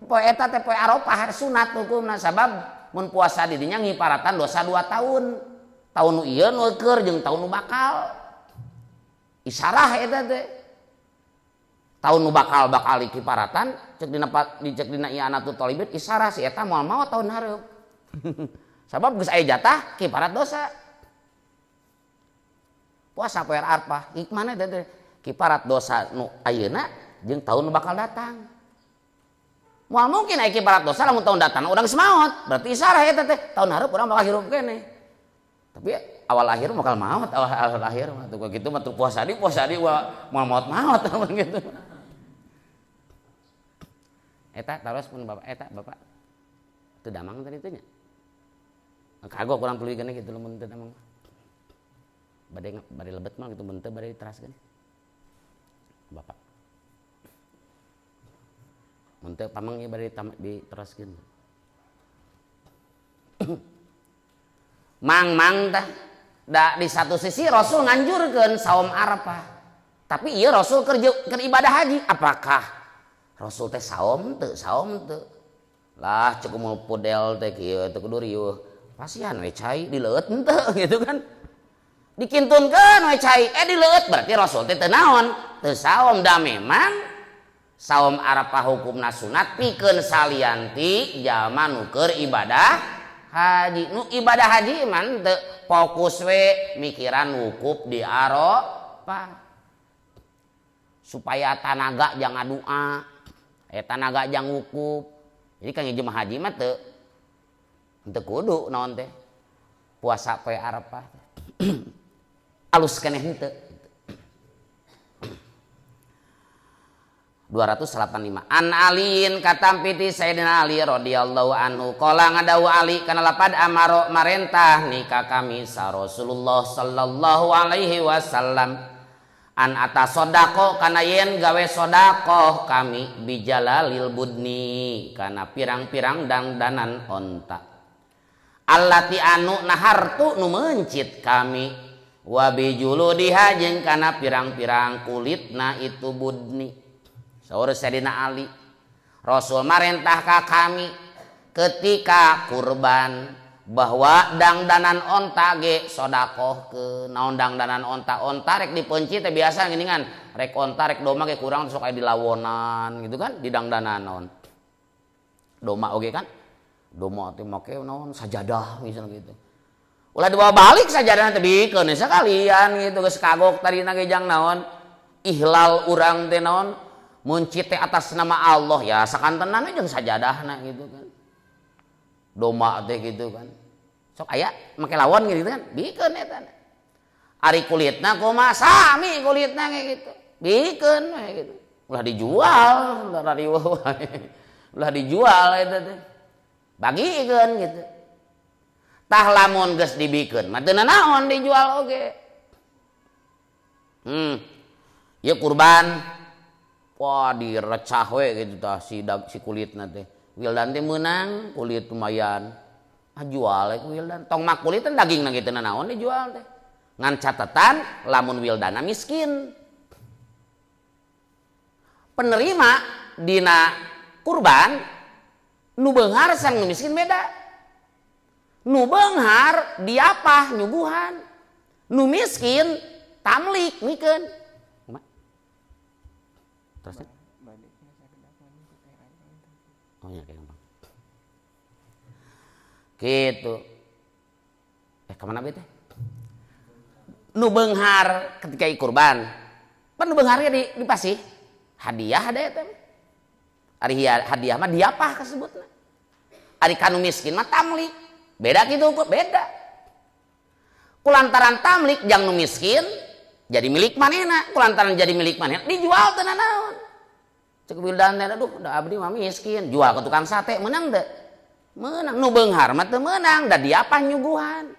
[SPEAKER 1] Poe eta teh poe Arafah sunat hukumna sabab mun puasa di dinya ngiparatan dosa 2 tahun. Tahun nu ieu nu keur jeung tahun nu bakal. Isarah eta teh. Tahun nu bakal bakal kiparatan cek dina dicek dina I'anatul Thalibin isarah si eta moal maot tahun hareup. Sabab geus aya jatah kiparat dosa. Puasa poe Arafah hikmahna teh teh kiparat dosa nu ayeuna jeung tahun nu bakal datang. Moal mungkin aya kiparat dosa lamun tahun datang urang geus maot. Berarti isarah eta teh tahun hareup urang bakal hirup keneh. Tapi awal akhir bakal maot, awal akhir mah tuh gitu mah puasa di moal maot-maot gitu. Eta taros pun bapak eta bapak teu damang tadi teh nya. Kagok urang tuluy keneh kitu lamun teu damang. Bade bade lebet mah kitu mun teu bade diteraskeun. Bapak. Mun teu pamang ieu bade diteraskeun. Mang-mang tah da di satu sisi Rasul nganjurkeun saum Arafah. Tapi ieu Rasul keur ibadah haji. Apakah Rasul teh saum teu saum teu? Lah cek Umul Pudel teh kieu teh kudu riuh. Pasian we cai dileueut henteu gitu kan. Dikintunkeun we cai, dileueut berarti Rasul teh teu naon? Teu saum da memang saum Arafah hukumna sunat pikeun salianti jalma nu keur ibadah haji. Nu ibadah haji mah teu fokus we mikiran wukuf di Arafah. Supaya tanaga jangan doa, tanaga jangan wukuf. Jadi kang jemaah haji mah teu kudu naon teh puasa poe Arafah. Alus keneh henteu. 285 An Aliin katampi ti Sayyidina Ali radhiyallahu anhu qala ngadawu Ali kana lapad amaro marentah nikah kami sa Rasulullah sallallahu alaihi wasallam an atasodaqo kana yen gawe sodakoh kami bijalalil budni kana pirang-pirang dangdanan onta allati anu nahartu nu meuncit kami wa bijuludiha jeung kana pirang-pirang kulitna itu budni. Saur Sayyidina Ali, Rasul marentah ka kami ketika kurban bahwa dangdanan onta ge sodakoh ke naon dangdanan onta, onta rek dipeunci teh biasa geuningan rek onta rek doma ge kurang sok aya dilawonan gitu kan di dangdanan naon doma oge kan doma teh make naon sajadah misalnya gitu ulah dibawa balik sajadah teh bikeun sakalian gitu geus kagok tadina ge jang naon ihlal urang teh naon muncit teh atas nama Allah ya sakantenan we jeung sajadahna gitu kan doma teh gitu kan sok aya make lawon gitu kan bikeun eta ari kulitna kumaha sami kulitna kayak gitu bikeun we gitu ulah dijual ulah dijual eta teh bagikeun gitu tah lamun geus dibikeun mah teu nanaon dijual oge ieu kurban wah direcah we gitu tah si kulitna teh wildan teh meunang kulit lumayan ah jual we wildan tong mak kulit teh dagingna ge teu nanaon dijual teh ngan catatan lamun wildana miskin penerima dina kurban nu beunghar sareng nu miskin beda nu beunghar diapah nyuguhan nu miskin tamlik mikeun. Terus oh ya kayak gampang gitu kemana bete nu beunghar ketika kurban pan nu beungharnya dipasih hadiah ada eta ari hadiah mah diapah kasebutna ari kanu miskin mah tamlik beda gitu beda kulantaran tamlik jang nu miskin jadi milik manehna kulantaran jadi milik manehna dijual teu nanaon cek wildan teh aduh da abdi mah miskin jual ke tukang sate meunang teu meunang nu beunghar mah teu meunang da diapah nyuguhan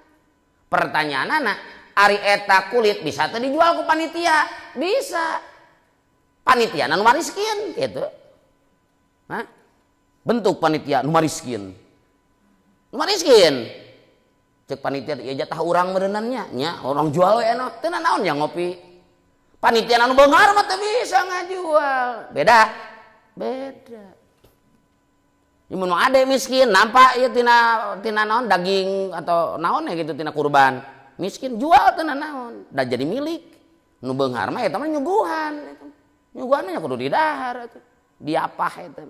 [SPEAKER 1] pertanyaanana ari eta kulit bisa teu dijual ku panitia bisa panitia nu mariskin gitu. Hah? Bentuk panitia nu mariskin nu mariskin cek panitia ya jatah urang merenannya nya orang jual we eno teu nanaon nya ngopi panitia anu beunghar mah teu bisa ngajual beda beda mun ade miskin nampak ieu tina naon daging atau naon ya gitu tina kurban miskin jual teu nanaon da jadi milik nu beunghar mah eta mah nyuguhan nyuguhanna kudu didahar atuh diapah eta.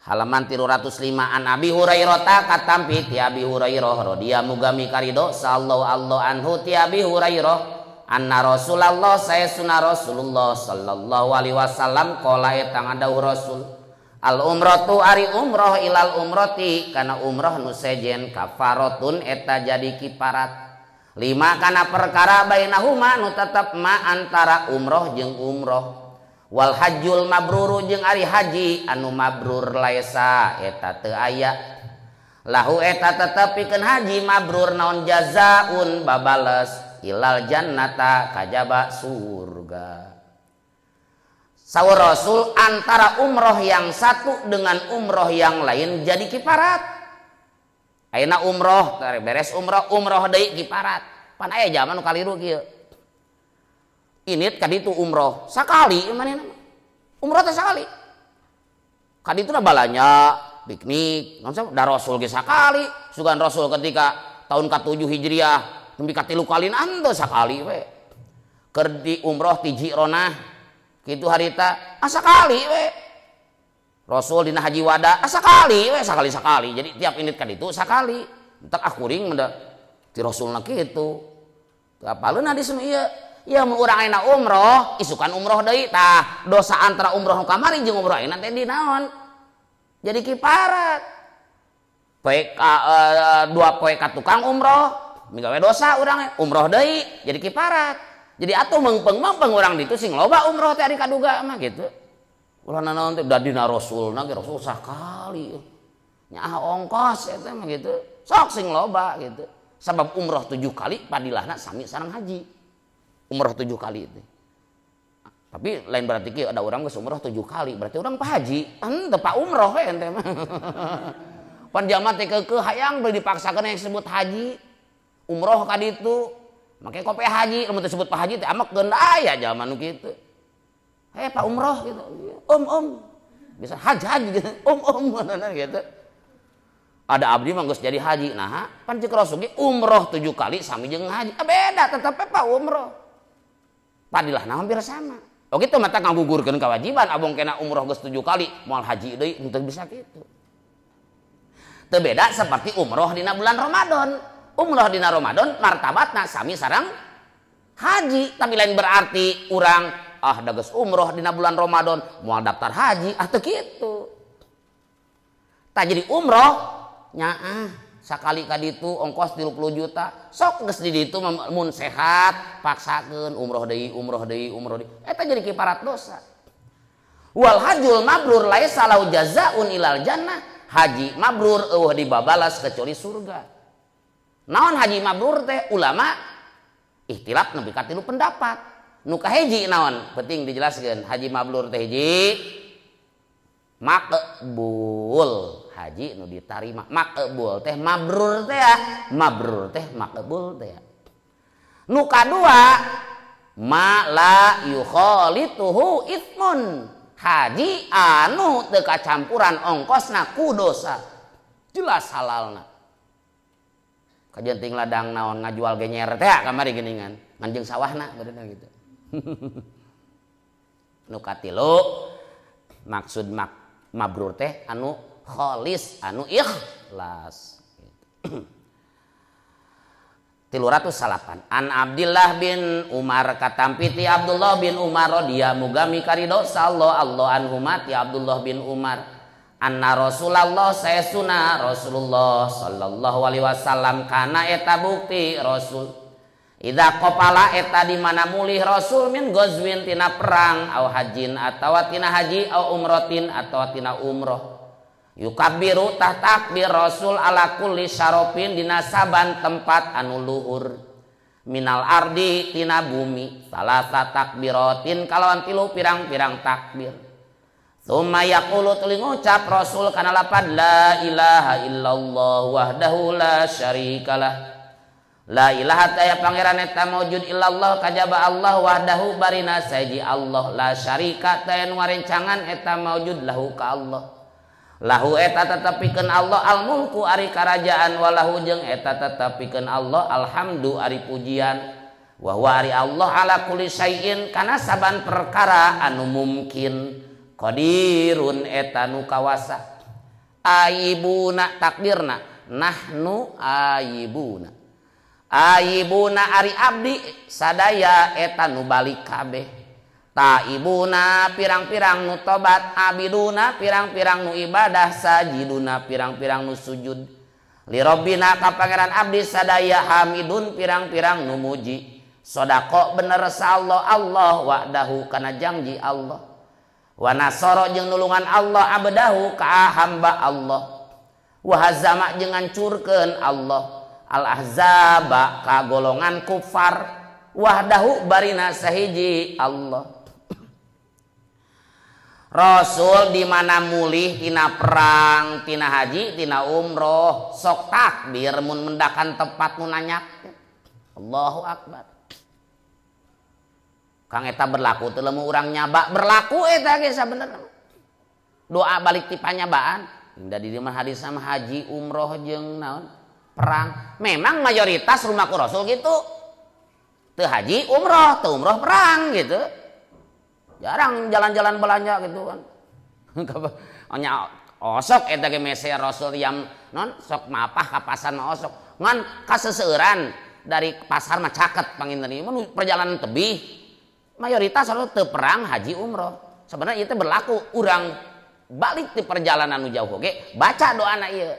[SPEAKER 1] Halaman 305 an Abi Hurairah katampi ti Abi Hurairah radhiyallahu mugami karido sallallahu alaihi anhu ti Abi Hurairah anna Rasulullah sayyiduna Rasulullah sallallahu alaihi wasallam qala eta ngadawuh Rasul al umratu ari umroh ilal umrati kana umroh nu sejen kafaratun eta jadi kiparat lima kana perkara bainahuma nu tetep ma antara umroh jeung umroh wal hajjul mabruru jeung ari haji anu mabrur laisa eta teu aya lahu eta tetep pikeun haji mabrur naon jazaun babales ilal jannata kajaba surga. Saur Rasul antara umroh yang satu dengan umroh yang lain jadi kiparat. Ayeuna umroh beres umroh umroh deui kiparat pan aya zaman nu kaliru kieu init kaditu umroh sakali manehna umroh teh sakali kaditu na balanya piknik. Naon da Rasul ge sakali, sugan Rasul ketika tahun ka-7 Hijriah nepi ka 3 kali henteu sakali we. Keur di umroh ti Jironah kitu harita asa kali we. Rasul dina haji wada asa kali we, sakali-sakali. Jadi tiap indit ka ditu sakali. Entek ah kuring menda ti Rasulna kitu. Teu apaleun hadis nu ieu. Ya mun urang ayeuna umroh, isukan umroh deui tah dosa antara umroh nu kamari jeung umroh ayeuna teh di naon? Jadi kiparat. Poe dua poe ka tukang umroh, migawe dosa urang umroh deui jadi kiparat. Jadi atuh meungpeung-meungpeung urang ditu sing loba umroh teh ari kaduga mah gitu. Ulah nanaon teh da dina Rasulna ge Rasul sakali. Nyaah ongkos eta mah gitu. Sok sing loba gitu. Sabab umroh 7 kali padilahna sami sareng haji. Umroh 7 kali itu. Tapi lain berarti kieu ada orang geus umroh 7 kali, berarti orang pak haji. Henteu pak umroh we ente mah. Pan jalma teh keukeuh hayang beli dipaksakeun yang disebut haji. Umroh ka ditu. Make kope haji, lamun disebut pak haji teh amekeun aya jalma nu kitu. Heh pak umroh gitu. Om om. Bisa haj-haj gitu. Om om gitu. Ada abdi mah geus jadi haji. Nah, pan ceuk Rasul ge umroh 7 kali sami jeung haji. Ah, beda tetep pak umroh. Padilahna hampir sama. Oh gitu mata ngagugurkeun kewajiban abong kena umroh geus 7 kali moal haji deui henteu bisa kitu. Teu beda seperti umroh dina bulan Ramadan. Umroh dina Ramadan martabatna sami sareng haji, tapi lain berarti urang ah da geus umroh dina bulan Ramadan moal daftar haji ah teu kitu. Tah jadi umroh nyaah sakali ka ditu ongkos 30 juta sok geus di ditu mun sehat paksakeun umroh deui umroh deui umroh deui eta jadi kiparat dosa. Wal hajjul mabrur laisa lahu jazaa'un ilal jannah. Haji mabrur eueuh dibabalas kecuali surga. Naon haji mabrur teh ulama ikhtilaf nepi ka 3 pendapat. Nu kahiji naon penting dijelaskeun haji mabrur teh hiji makbul, haji nu ditarima makbul teh mabrur teh ya, mabrur teh makbul teh ya. Nu kadua ma la yukhalituhu itsmun, haji anu teu kacampuran ongkosna ku dosa, jelas halalna. Kajenting ladang naon ngajual genyer teh kamari geuningan ngan jeung sawahna beunang gitu. Nu katilu maksud mabrur teh anu kholis anu ikhlas. 308 An Abdillah bin Umar katampi ti Abdullah bin Umar radhiyallahu mugami karido sallallahu Allah anhuma ti Abdullah bin Umar anna Rasulullah saesuna Rasulullah sallallahu alaihi wasallam kana eta bukti Rasul idza qapala eta di mana mulih Rasul min ghazwin tina perang au hajin atawa tina haji au umrotin atawa tina umroh yukabbiru tah takbir Rasul ala kulli syarofin dina saban tempat anu luhur minal ardi tina bumi salasa takbiratin kalawan tilu pirang-pirang takbir. Tsumma yaqulu tuluy ngucap Rasul kana lapad la ilaha illallah wahdahu la syarikalah. La ilaha ta pangeran eta maujud illallah kajaba Allah wahdahu barina saji Allah la syarika ta nu warencangan eta maujud lahu ka Allah. Lahu eta tetepikeun Allah al mulku ari karajaan walahu jeung eta tetepikeun Allah alhamdu ari pujian wa huwa ari Allah ala kulli syai'in kana saban perkara anu mungkin qadirun eta nu kawasa. Aibuna takdirna nahnu aibuna aibuna ari abdi sadaya eta nu balik kabeh. Taibuna pirang-pirang nu tobat, abiduna pirang-pirang nu ibadah, sajiduna pirang-pirang nu sujud. Lirobina ka pangeran abdi sadaya hamidun pirang-pirang nu muji. Sodako bener sa Allah Allah wa'dahu kana janji Allah. Wa nasoro jeung nulungan Allah abdahu ka hamba Allah. Wa hazama jeung ngancurkeun Allah al ahzaba ka golongan kufar wahdahu barina sahiji Allah. Rasul di mana mulih tina perang, tina haji, tina umroh, sok takbir mun mendakan tempat nu nanyak. Allahu akbar. Kang eta berlaku teu lemu urang nyaba, berlaku eta ge sabenerna. Doa balik ti panyabaan. Da di mah hadis sama haji umroh jeung naon perang. Memang mayoritas lumaku Rasul gitu. Teu haji umroh, teu umroh perang gitu. Jarang jalan-jalan belanja gitu kan. Nya osok eta ge mese Rasul yang non sok mapah ka pasar mah osok. Ngan kaseseueuran dari pasar mah caket panginten ieu perjalanan tebih. Mayoritas Rasul teu perang haji umroh. Sebenarnya itu berlaku urang balik di perjalanan nu jauh oge baca doana ieu.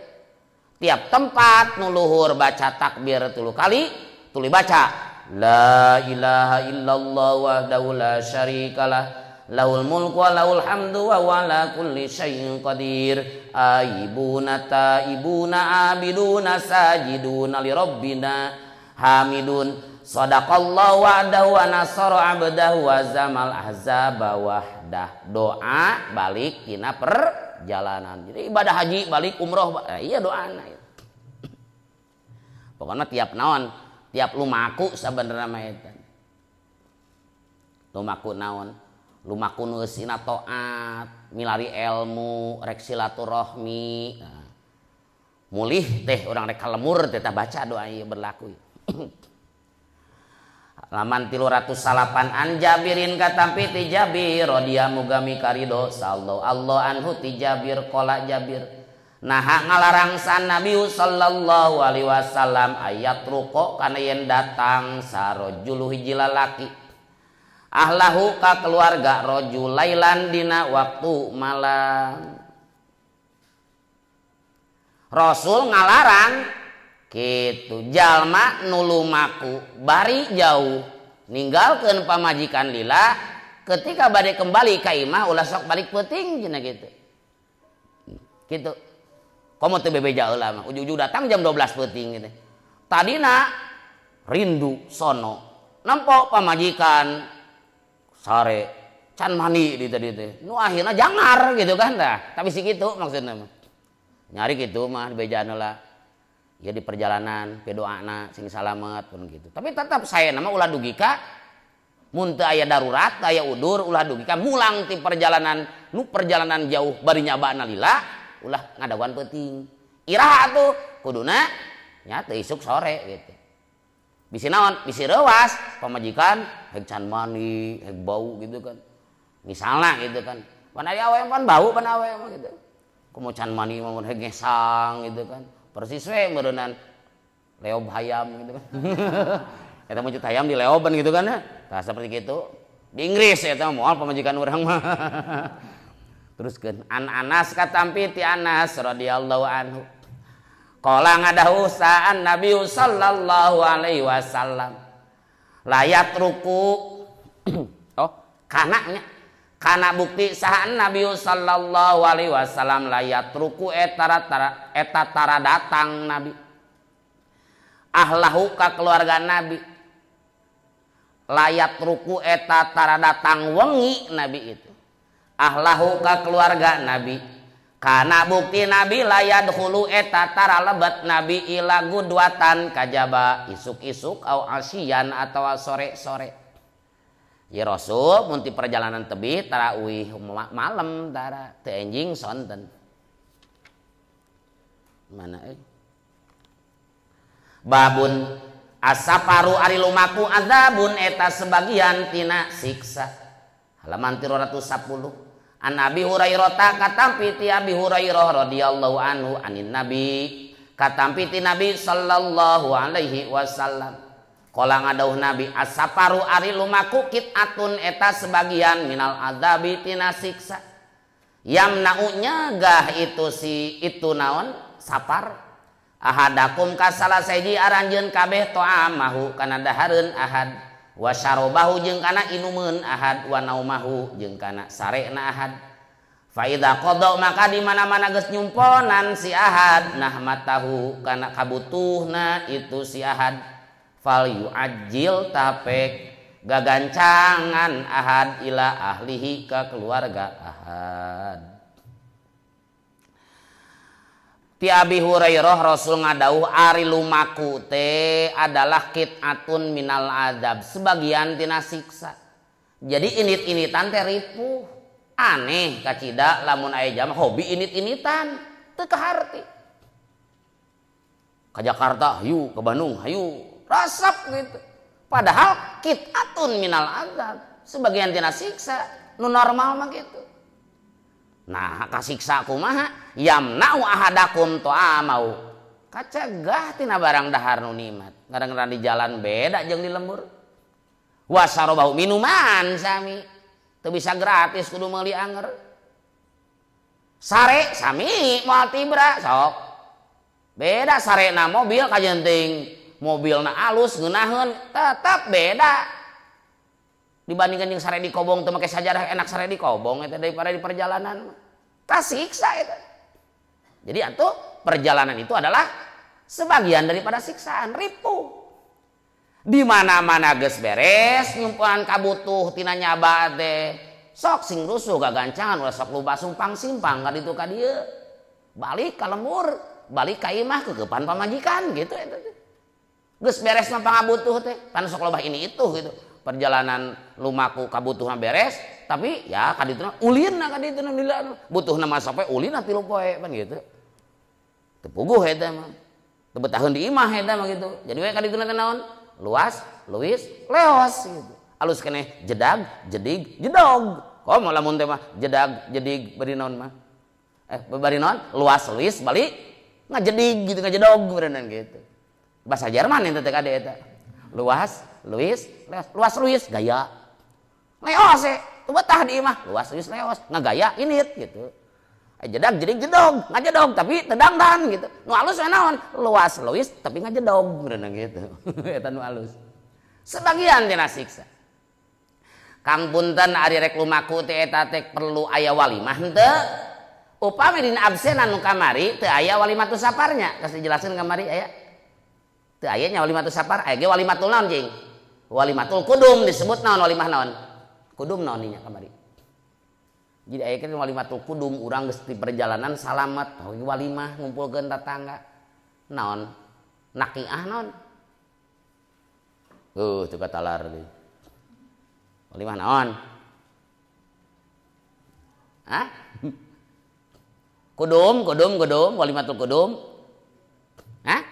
[SPEAKER 1] Tiap tempat nu luhur baca takbir 3 kali, tuluy baca la ilaha illallah wahdahu la syarikalah lahul mulku wa lahul hamdu wa huwa ala kulli syai'in qadir aibuna taibuna abiduna sajiduna li rabbina hamidun sadaqallahu wa'dahu wa nasara 'abdahu wa zamal ahzaba wahdah. Doa balik tina perjalanan. Jadi ibadah haji balik umroh iya doana. Pokoknya tiap naon, tiap lumaku sabenerna mah eta. Lumaku naon? Lumaku nu eusina taat, milari ilmu, rek silaturahmi. Nah, mulih teh urang rek kalemur teh baca doa ieu berlaku. Halaman 308 an Jabirin katampi ti Jabir radhiyallahu mugami karido sallallahu Allah anhu ti Jabir qala Jabir naha ngalarang san Nabi sallallahu alaihi wasallam ayat ruko kana yen datang sarojul hiji lalaki ahlahu ka keluarga rajul lailan dina waktu malam. Rasul ngalarang gitu jalma nu lumaku bari jauh ninggalkeun pamajikan lila ketika bade kembali ka imah ulah sok balik peuting cenah gitu. Gitu. Komo teu bebeja heula mah ujug-ujug datang jam 12 peuting gitu. Tadina rindu sono nempo pamajikan sare can mandi di tadi teh. Nu akhirna jangar gitu kan tah. Tapi si kitu maksudna mah. Nyari kitu mah dibejaan heula. Ya di perjalanan pe doana sing salamet pun gitu. Tapi tetap saya nama ulah dugika mun teu aya darurat, aya udur ulah dugika mulang ti perjalanan nu perjalanan jauh bari nyabana lila ulah ngadaguan peuting. Iraha atuh kuduna nya teu isuk sore gitu. Bisi naon? Bisi reuas pamajikan heg can mandi, heg bau gitu kan. Misalna gitu kan. Pan aya awewe pan bau pan awewe mah gitu. Kumaha can mandi mah heg ngesang gitu kan. Persis we meureunnan leob hayam gitu kan. Eta mucut hayam di leoban gitu kan ya. Tah seperti gitu. Di Inggris eta moal pamajikan urang mah. Teruskeun an Anas katampi ti Anas radhiyallahu anhu. Qala ngadahu sa'an Nabi sallallahu alaihi wasallam. Layat ruku oh kana nya kana bukti sahan Nabi sallallahu alaihi wasallam layat ruku eta tara datang Nabi ahlahu ka keluarga Nabi layat ruku eta tara datang wengi Nabi itu ahlahu ka keluarga Nabi kana bukti Nabi layat hulu eta tara lebet Nabi ila gudwatan kajaba isuk-isuk au asyian atau sore-sore. Ya Rasul mun ti perjalanan tebih tarawih malam tara teu enjing sonten. Mana euy? Babun asaparu ari lumaku azabun eta sebagian tina siksa. Halaman 310. An Abi Hurairah katampi ti Abi Hurairah radhiyallahu anhu anin Nabi katampi ti Nabi sallallahu alaihi wasallam. Kala ngadauh Nabi asaparu ari lumaku kit'atun eta sebagian minal azabi tina siksa. Yamna'u nyegah itu si itu naon sapar. Ahadakum ka salah sahiji aranjeun kabeh ta'amahu kana dahareun ahad wa syarabahu jeung kana inumeun ahad wa naumahu jeung kana sarena ahad. Fa idza qada maka di mana-mana geus nyumponan si ahad nahmatahu kana kabutuhna itu si ahad. Fal yu'ajjil tapek gagancangan ahad ila ahlihi ka keluarga ahad. Ti Abi Hurairah Rasul ngadauh ari lumaku teh adalah kit'atun minal azab, sebagian tina siksa. Jadi init-initan teh ripuh. Aneh kacida lamun aya jama hobi init-initan. Teu kaharti. Ka Jakarta hayu, ke Bandung hayu, resep gitu. Padahal kit'atun minal azab, sebagian tina siksa, nu normal mah gitu. Nah, kasiksa kumaha? Yamna'u ahadakum ta'amau. Kacegah tina barang dahar nu nikmat. Kadang-kadang di jalan beda jeung di lembur. Wasarobahu minuman sami. Teu bisa gratis kudu meuli anger. Sare sami moal tibra sok. Beda sarena mobil kajenting mobilna alus ngeunaheun tetap beda. Dibandingkan yang sare di kobong teu make sajadah enak sare di kobong eta daripada di perjalanan. Kasiksa eta. Jadi atuh perjalanan itu adalah sebagian daripada siksaan ripuh. Di mana-mana geus beres nyumpuan kabutuh tina nyaba teh. Sok sing rusuh gagancangan ulah sok loba sumpang-simpang ka ditu ka dieu. Balik ka lembur, balik ka imah kekepan pamajikan gitu eta teh. Geus beres mah pangabutuh teh, pan sok loba ini itu gitu. Perjalanan lumaku kabutuhan beres, tapi ya ka dituna ulinna ka dituna lila butuhna mah sampai ulinna 3 poe pan gitu. Teu puguh eta mah. Teu betaheun di imah eta mah gitu. Jadi we ka dituna teh naon? Luas, luis, leos gitu. Alus keneh jedag, jedig, jedog. Komo lamun teh mah jedag, jedig bari naon mah? Bari naon? Luas, luis, balik ngajedig gitu, ngajedog berenang gitu. Bahasa Jerman eta teh kade eta. Luas, luis, leos. Luas, luis, gaya. Leos teu betah di imah. Luas, luis, leos, ngagaya init gitu. Jedag, jedig, jedog, ngajedog tapi teu dangdan gitu. Nu alus we naon? Luas, luis tapi ngajedog berenang gitu. Eta nu alus. Sebagian tina siksa. Kang punten ari rek lumaku teh eta teh perlu aya walimah henteu? Upami dina absenan nu kamari teu aya walimatus saparnya. Geus dijelaskeun kamari aya. Teu aya nya walimatus sapar, aya ge walimatul naon cing? Walimatul kudum disebut naon walimah naon? Kudum naon nya kamari. Jadi aya kan walimatul kudum urang geus di perjalanan salamet, hoyong walimah ngumpulkeun tetangga. Naon? Naqiah naon? Teu katalar deui. Walimah naon? Hah? Kudum, kudum, kudum, walimatul kudum. Hah?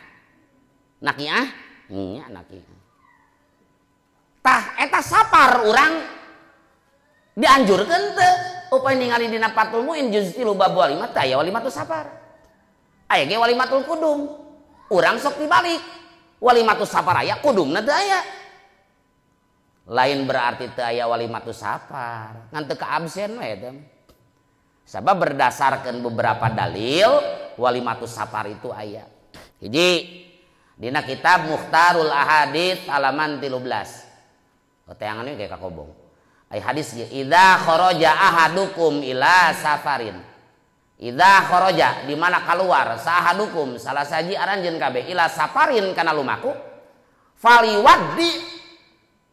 [SPEAKER 1] Naqiah? Nya naqiah. Tah eta sapar urang dianjurkeun teu upaya ningali dina Fathul Muin juz 3 bab walimah teh aya walimatul sapar. Aya ge walimatul kudum. Urang sok dibalik. Walimatul sapar aya, kudumna teu aya. Lain berarti teu aya walimatul sapar, ngan teu kaabsen we eta. Sabab berdasarkan beberapa dalil walimatul sapar itu aya. Hiji dina kitab Mukhtarul Ahadits halaman 13. Teangan ieu kayak kakobong. Ai hadis ge idza kharaja ahadukum ila safarin. Idza kharaja di mana keluar sahadukum salah saji aranjeun kabeh ila safarin kana lumaku faliwaddi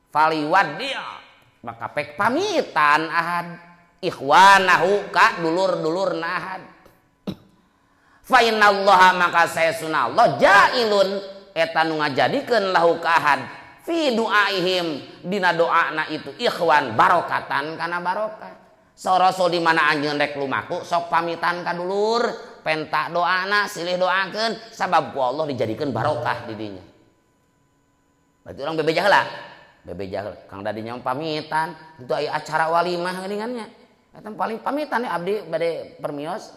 [SPEAKER 1] faliwaddi maka pek pamitan ahad ikhwanahu ka dulur-dulurna ahad. Fa innallaha maka sayasuna Allah jailun eta nu ngajadikeun lahu ka ahad fi duaihim dina doana itu ikhwan barokatan kana barokah. So rasul di mana anjeun rek lumaku sok pamitan ka dulur, penta doana silih doakeun sabab ku Allah dijadikeun barokah di dinya. Berarti urang bebeja heula. Bebeja heula. Kang Dadi nya pamitan, itu aya acara walimah geuningannya. Eta paling pamitan ya abdi bade permios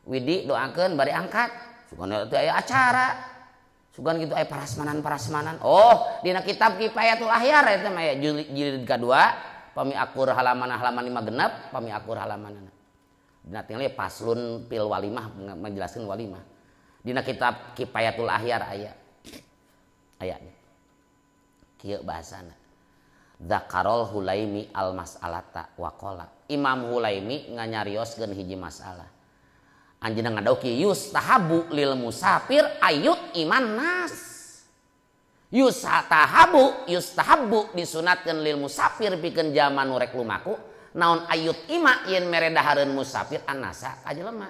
[SPEAKER 1] Widi doakeun bade angkat. Sugan teu aya acara. Sugan gitu aya parasmanan-parasmanan. Oh, dina kitab Kifayatul Ahyar eta mah aya jilid kadua, pami akur halaman-halaman 5 genep, pami akur halamanana. Dina tingali paslon pil walimah menjelaskeun walimah. Dina kitab Kifayatul Ahyar aya. Aya. Kieu bahasana. Dzakarol Hulaimi al mas'alata waqala. Imam Hulaimi nganyarioskeun hiji masalah. Anjeunna ngadauki yustahabu lil musafir ayut iman nas. Yustahabu yustahabu disunatkeun lil musafir pikeun jalma nu rek lumaku naon ayut ima yen mere dahareun musafir annasa ka jelema.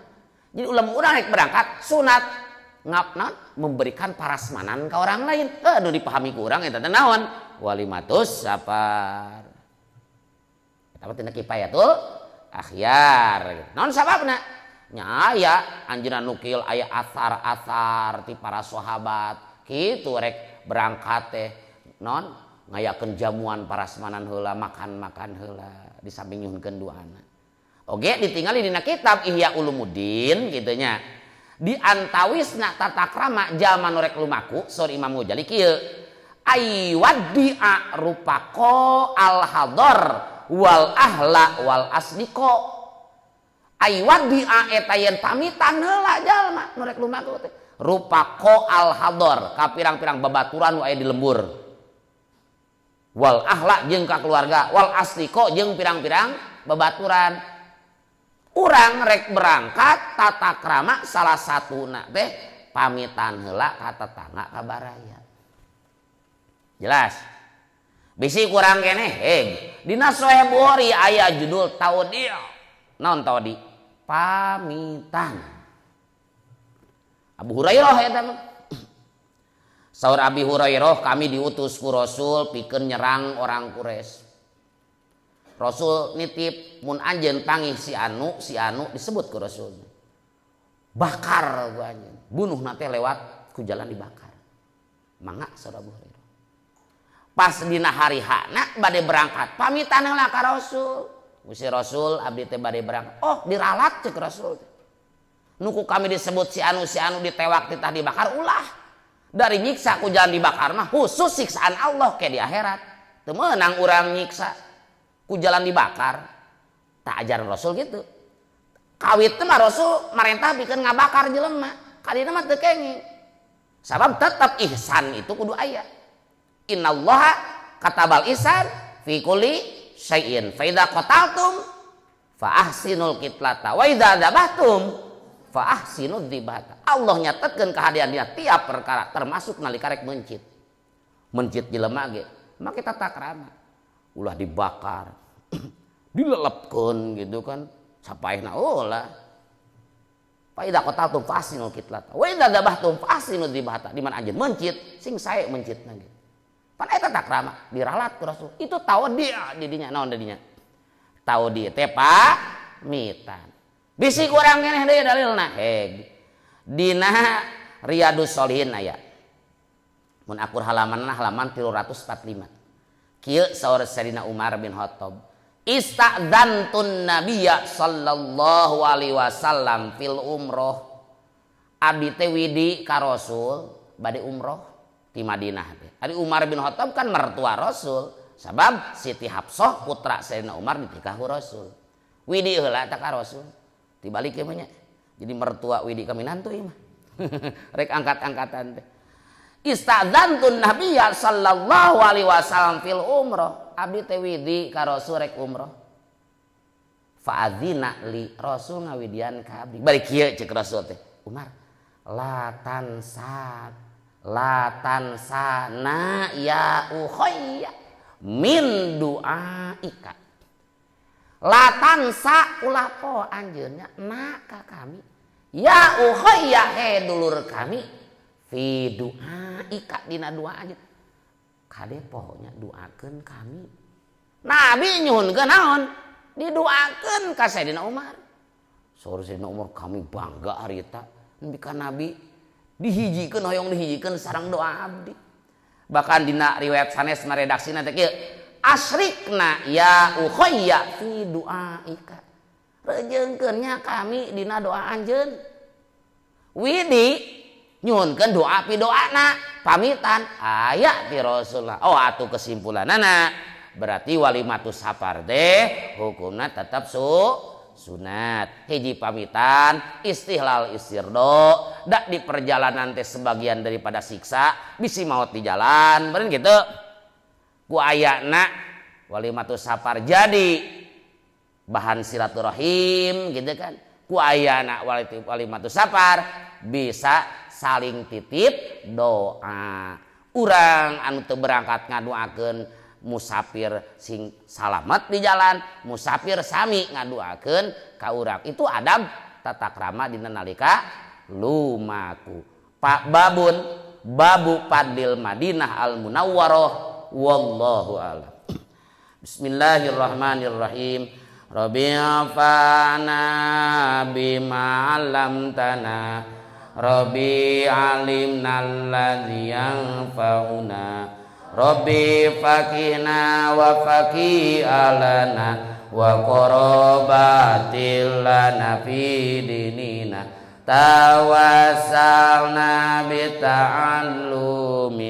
[SPEAKER 1] Jadi ulama urang rek berangkat sunat ngap naon memberikan parasmanan ka orang lain. Anu dipahami ku urang eta teh naon walimatus safar. Eta mah tina Kifayatul Akhyar. Naon sababna? Nya aya anjeunna nukil aya asar-asar ti para sahabat kitu rek berangkat teh non ngayakeun jamuan parasmanan heula makan-makan heula di samping nyuhunkeun doana. Oge ditingali dina kitab Ihya Ulumuddin kitu nya. Di antawisna tata krama jalma nu rek lumaku saur Imam Ghazali kieu. Aywaddi'a rupaqo al hadar wal ahla wal asdiqo. Aywaddi'a eta yen pamitan heula jalma nu rek lumaku teh. Rupaqo al hadar ka pirang-pirang babaturan nu aya di lembur. Wal ahla jeung ka keluarga, wal asdiqo jeung pirang-pirang babaturan. Urang rek berangkat tata krama salah satuna teh pamitan heula ka tetangga ka baraya. Jelas. Bisi kurang keneh heg. Dina Sahih Bukhari aya judul taudi. Naon taudi? Pamitan. Abu Hurairah eta mah. Saur Abi Hurairah kami diutus ku Rasul pikeun nyerang orang Quraisy. Rasul nitip mun anjeun pangih si anu disebut ku Rasul. Bakar ku anjeun. Bunuh na teh lewat ku jalan dibakar. Mangga saur Abu Hurairah. Pas dina hari hakna bade berangkat pamitan heula ka Rasul. Gusti Rasul abdi teh bade berangkat. Oh diralat cek Rasul. Nuku kami disebut si anu ditewak titah dibakar ulah. Dari nyiksa ku jalan dibakar mah khusus siksaan Allah ke di akhirat. Teu meunang urang nyiksa ku jalan dibakar. Tak ajaran Rasul gitu. Kawit teh mah Rasul marentah pikeun ngabakar jelema. Kadina mah teu kenging. Sabab tetap ihsan itu kudu aya. Innallaha katabal ihsan fi kulli syai'in. Fa idza qataltum fa ahsinul qitlata wa idza dzabhtum fa ahsinud dzibhata. Allah nyatetkeun kehadiran dina tiap perkara termasuk nalika rek mencit. Mencit jelema ge make tata krama. Ulah dibakar, dilelepkeun gitu kan. Sapaehna ulah. Fa idza qataltum fa ahsinul qitlata wa idza dzabhtum fa ahsinud dzibhata. Di mana anjeun mencit sing sae mencitna ge. Pan eta tata krama diralat ku Rasul. Itu taudi didinya naon didinya? Taudi teh pamitan. Bisi kurang keneh deui dalilna. Heg. Dina Riyadhus Shalihin aya. Mun akur halamanna halaman 345. Kieu saur Sayyidina Umar bin Khattab. Istadzantun nabiyya sallallahu alaihi wasallam fil umroh. Abdi teh widi ka Rasul bade umroh di Madinah teh. Ari Umar bin Khattab kan mertua Rasul. Sabab Siti Hafsah putra Sayyidina Umar ditikah ku Rasul. Widi heula tah ka Rasul. Dibalik ieu mah nya. Jadi mertua widi ka minantu ieu mah. Rek angkat-angkatan teh. Istadzantun nabiyya sallallahu alaihi wasallam fil umroh. Abdi teh widi ka Rasul rek umroh. Fa'adzina li Rasul ngawidian ka abdi. Bari kieu ceuk Rasul teh. Umar, la tansa la tansana ya ukhayya min du'aika. La tansa ulah po anjeunnya na ka kami. Ya ukhayya he dulur kami fi du'aika dina doa anjeun. Kade pohonya doakeun kami. Nabi nyuhunkeun naon? Didoakeun ka Sayyidina Umar. Saur Sayyidina Umar kami bangga harita nepi ka Nabi dihijikeun hoyong dihijikeun sareng doa abdi. Bahkan dina riwayat sanes maredaksina teh kieu asrikna ya ukhayya fi du'aika. Rejeungkeun nya kami dina doa anjeun. Widi nyuhunkeun doa pi doana pamitan aya ti Rasulullah. Oh atuh kesimpulanana berarti walimatus safar teh hukumna tetap sunat. Hiji pamitan, istihlal istirdo, dak di perjalanan teh sebagian daripada siksa, bisi maut di jalan, beren gitu. Ku ayana walimatus safar jadi bahan silaturahim gitu kan. Ku ayana walimatus safar bisa saling titip doa. Urang anu teu berangkat ngadoakeun musafir sing salamet di jalan, musafir sami ngadoakeun ka urang. Itu adab tata krama dina nalika lumaku. Pak babun babu padil Madinah al Munawwarah wallahu alam. Bismillahirrahmanirrahim. Rabbi anfa'na bima 'allamtana Rabbi 'alimna alladzi yanfa'una Rabbi faqihna wa faqih alana wa qarabatil lana fi dinina tawassalna bi ta'allumi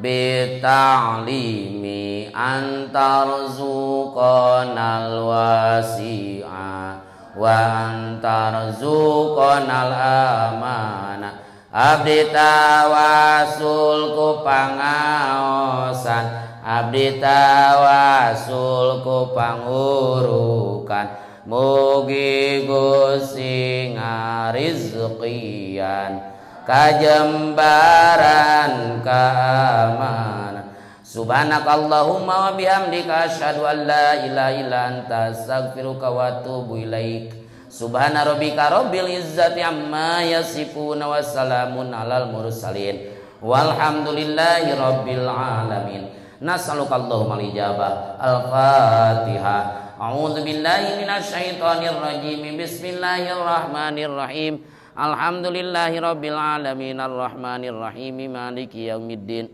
[SPEAKER 1] bi ta'limi antarzuqanal wasi'a wa antarzuqanal amana. Abdi tawasul ku pangaosan, abdi tawasul ku pangurukan, mugi Gusti ngarizkian kajembaran keamanan. Subhanakallahumma wa bihamdika asyhadu an la ilaha illa anta astaghfiruka wa atubu ilaik. Subhana rabbika rabbil izzati amma yasifun wa salamun alal mursalin walhamdulillahi rabbil alamin. Nas'aluka Allahumma al-ijabah. Al-Fatihah. A'udzu billahi minasyaitonir rajim. Bismillahirrahmanirrahim. Alhamdulillahi rabbil alamin arrahmanir rahim maliki yaumiddin.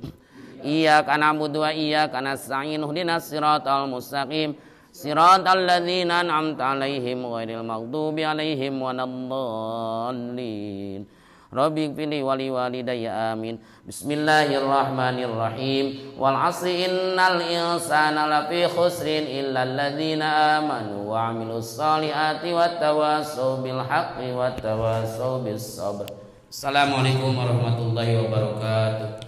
[SPEAKER 1] Iyyaka na'budu wa iyyaka nasta'in ihdinas siratal mustaqim siratal ladzina an'amta 'alaihim ghairil maghdubi 'alaihim waladdallin. Rabbi ighfirli wa li walidayya amin. Bismillahirrahmanirrahim. Wal 'asri innal insana lafi khusrin illa alladzina amanu wa 'amilus solihati wat tawassaw bil haqqi wat tawassaw bis sabr. Assalamualaikum warahmatullahi wabarakatuh.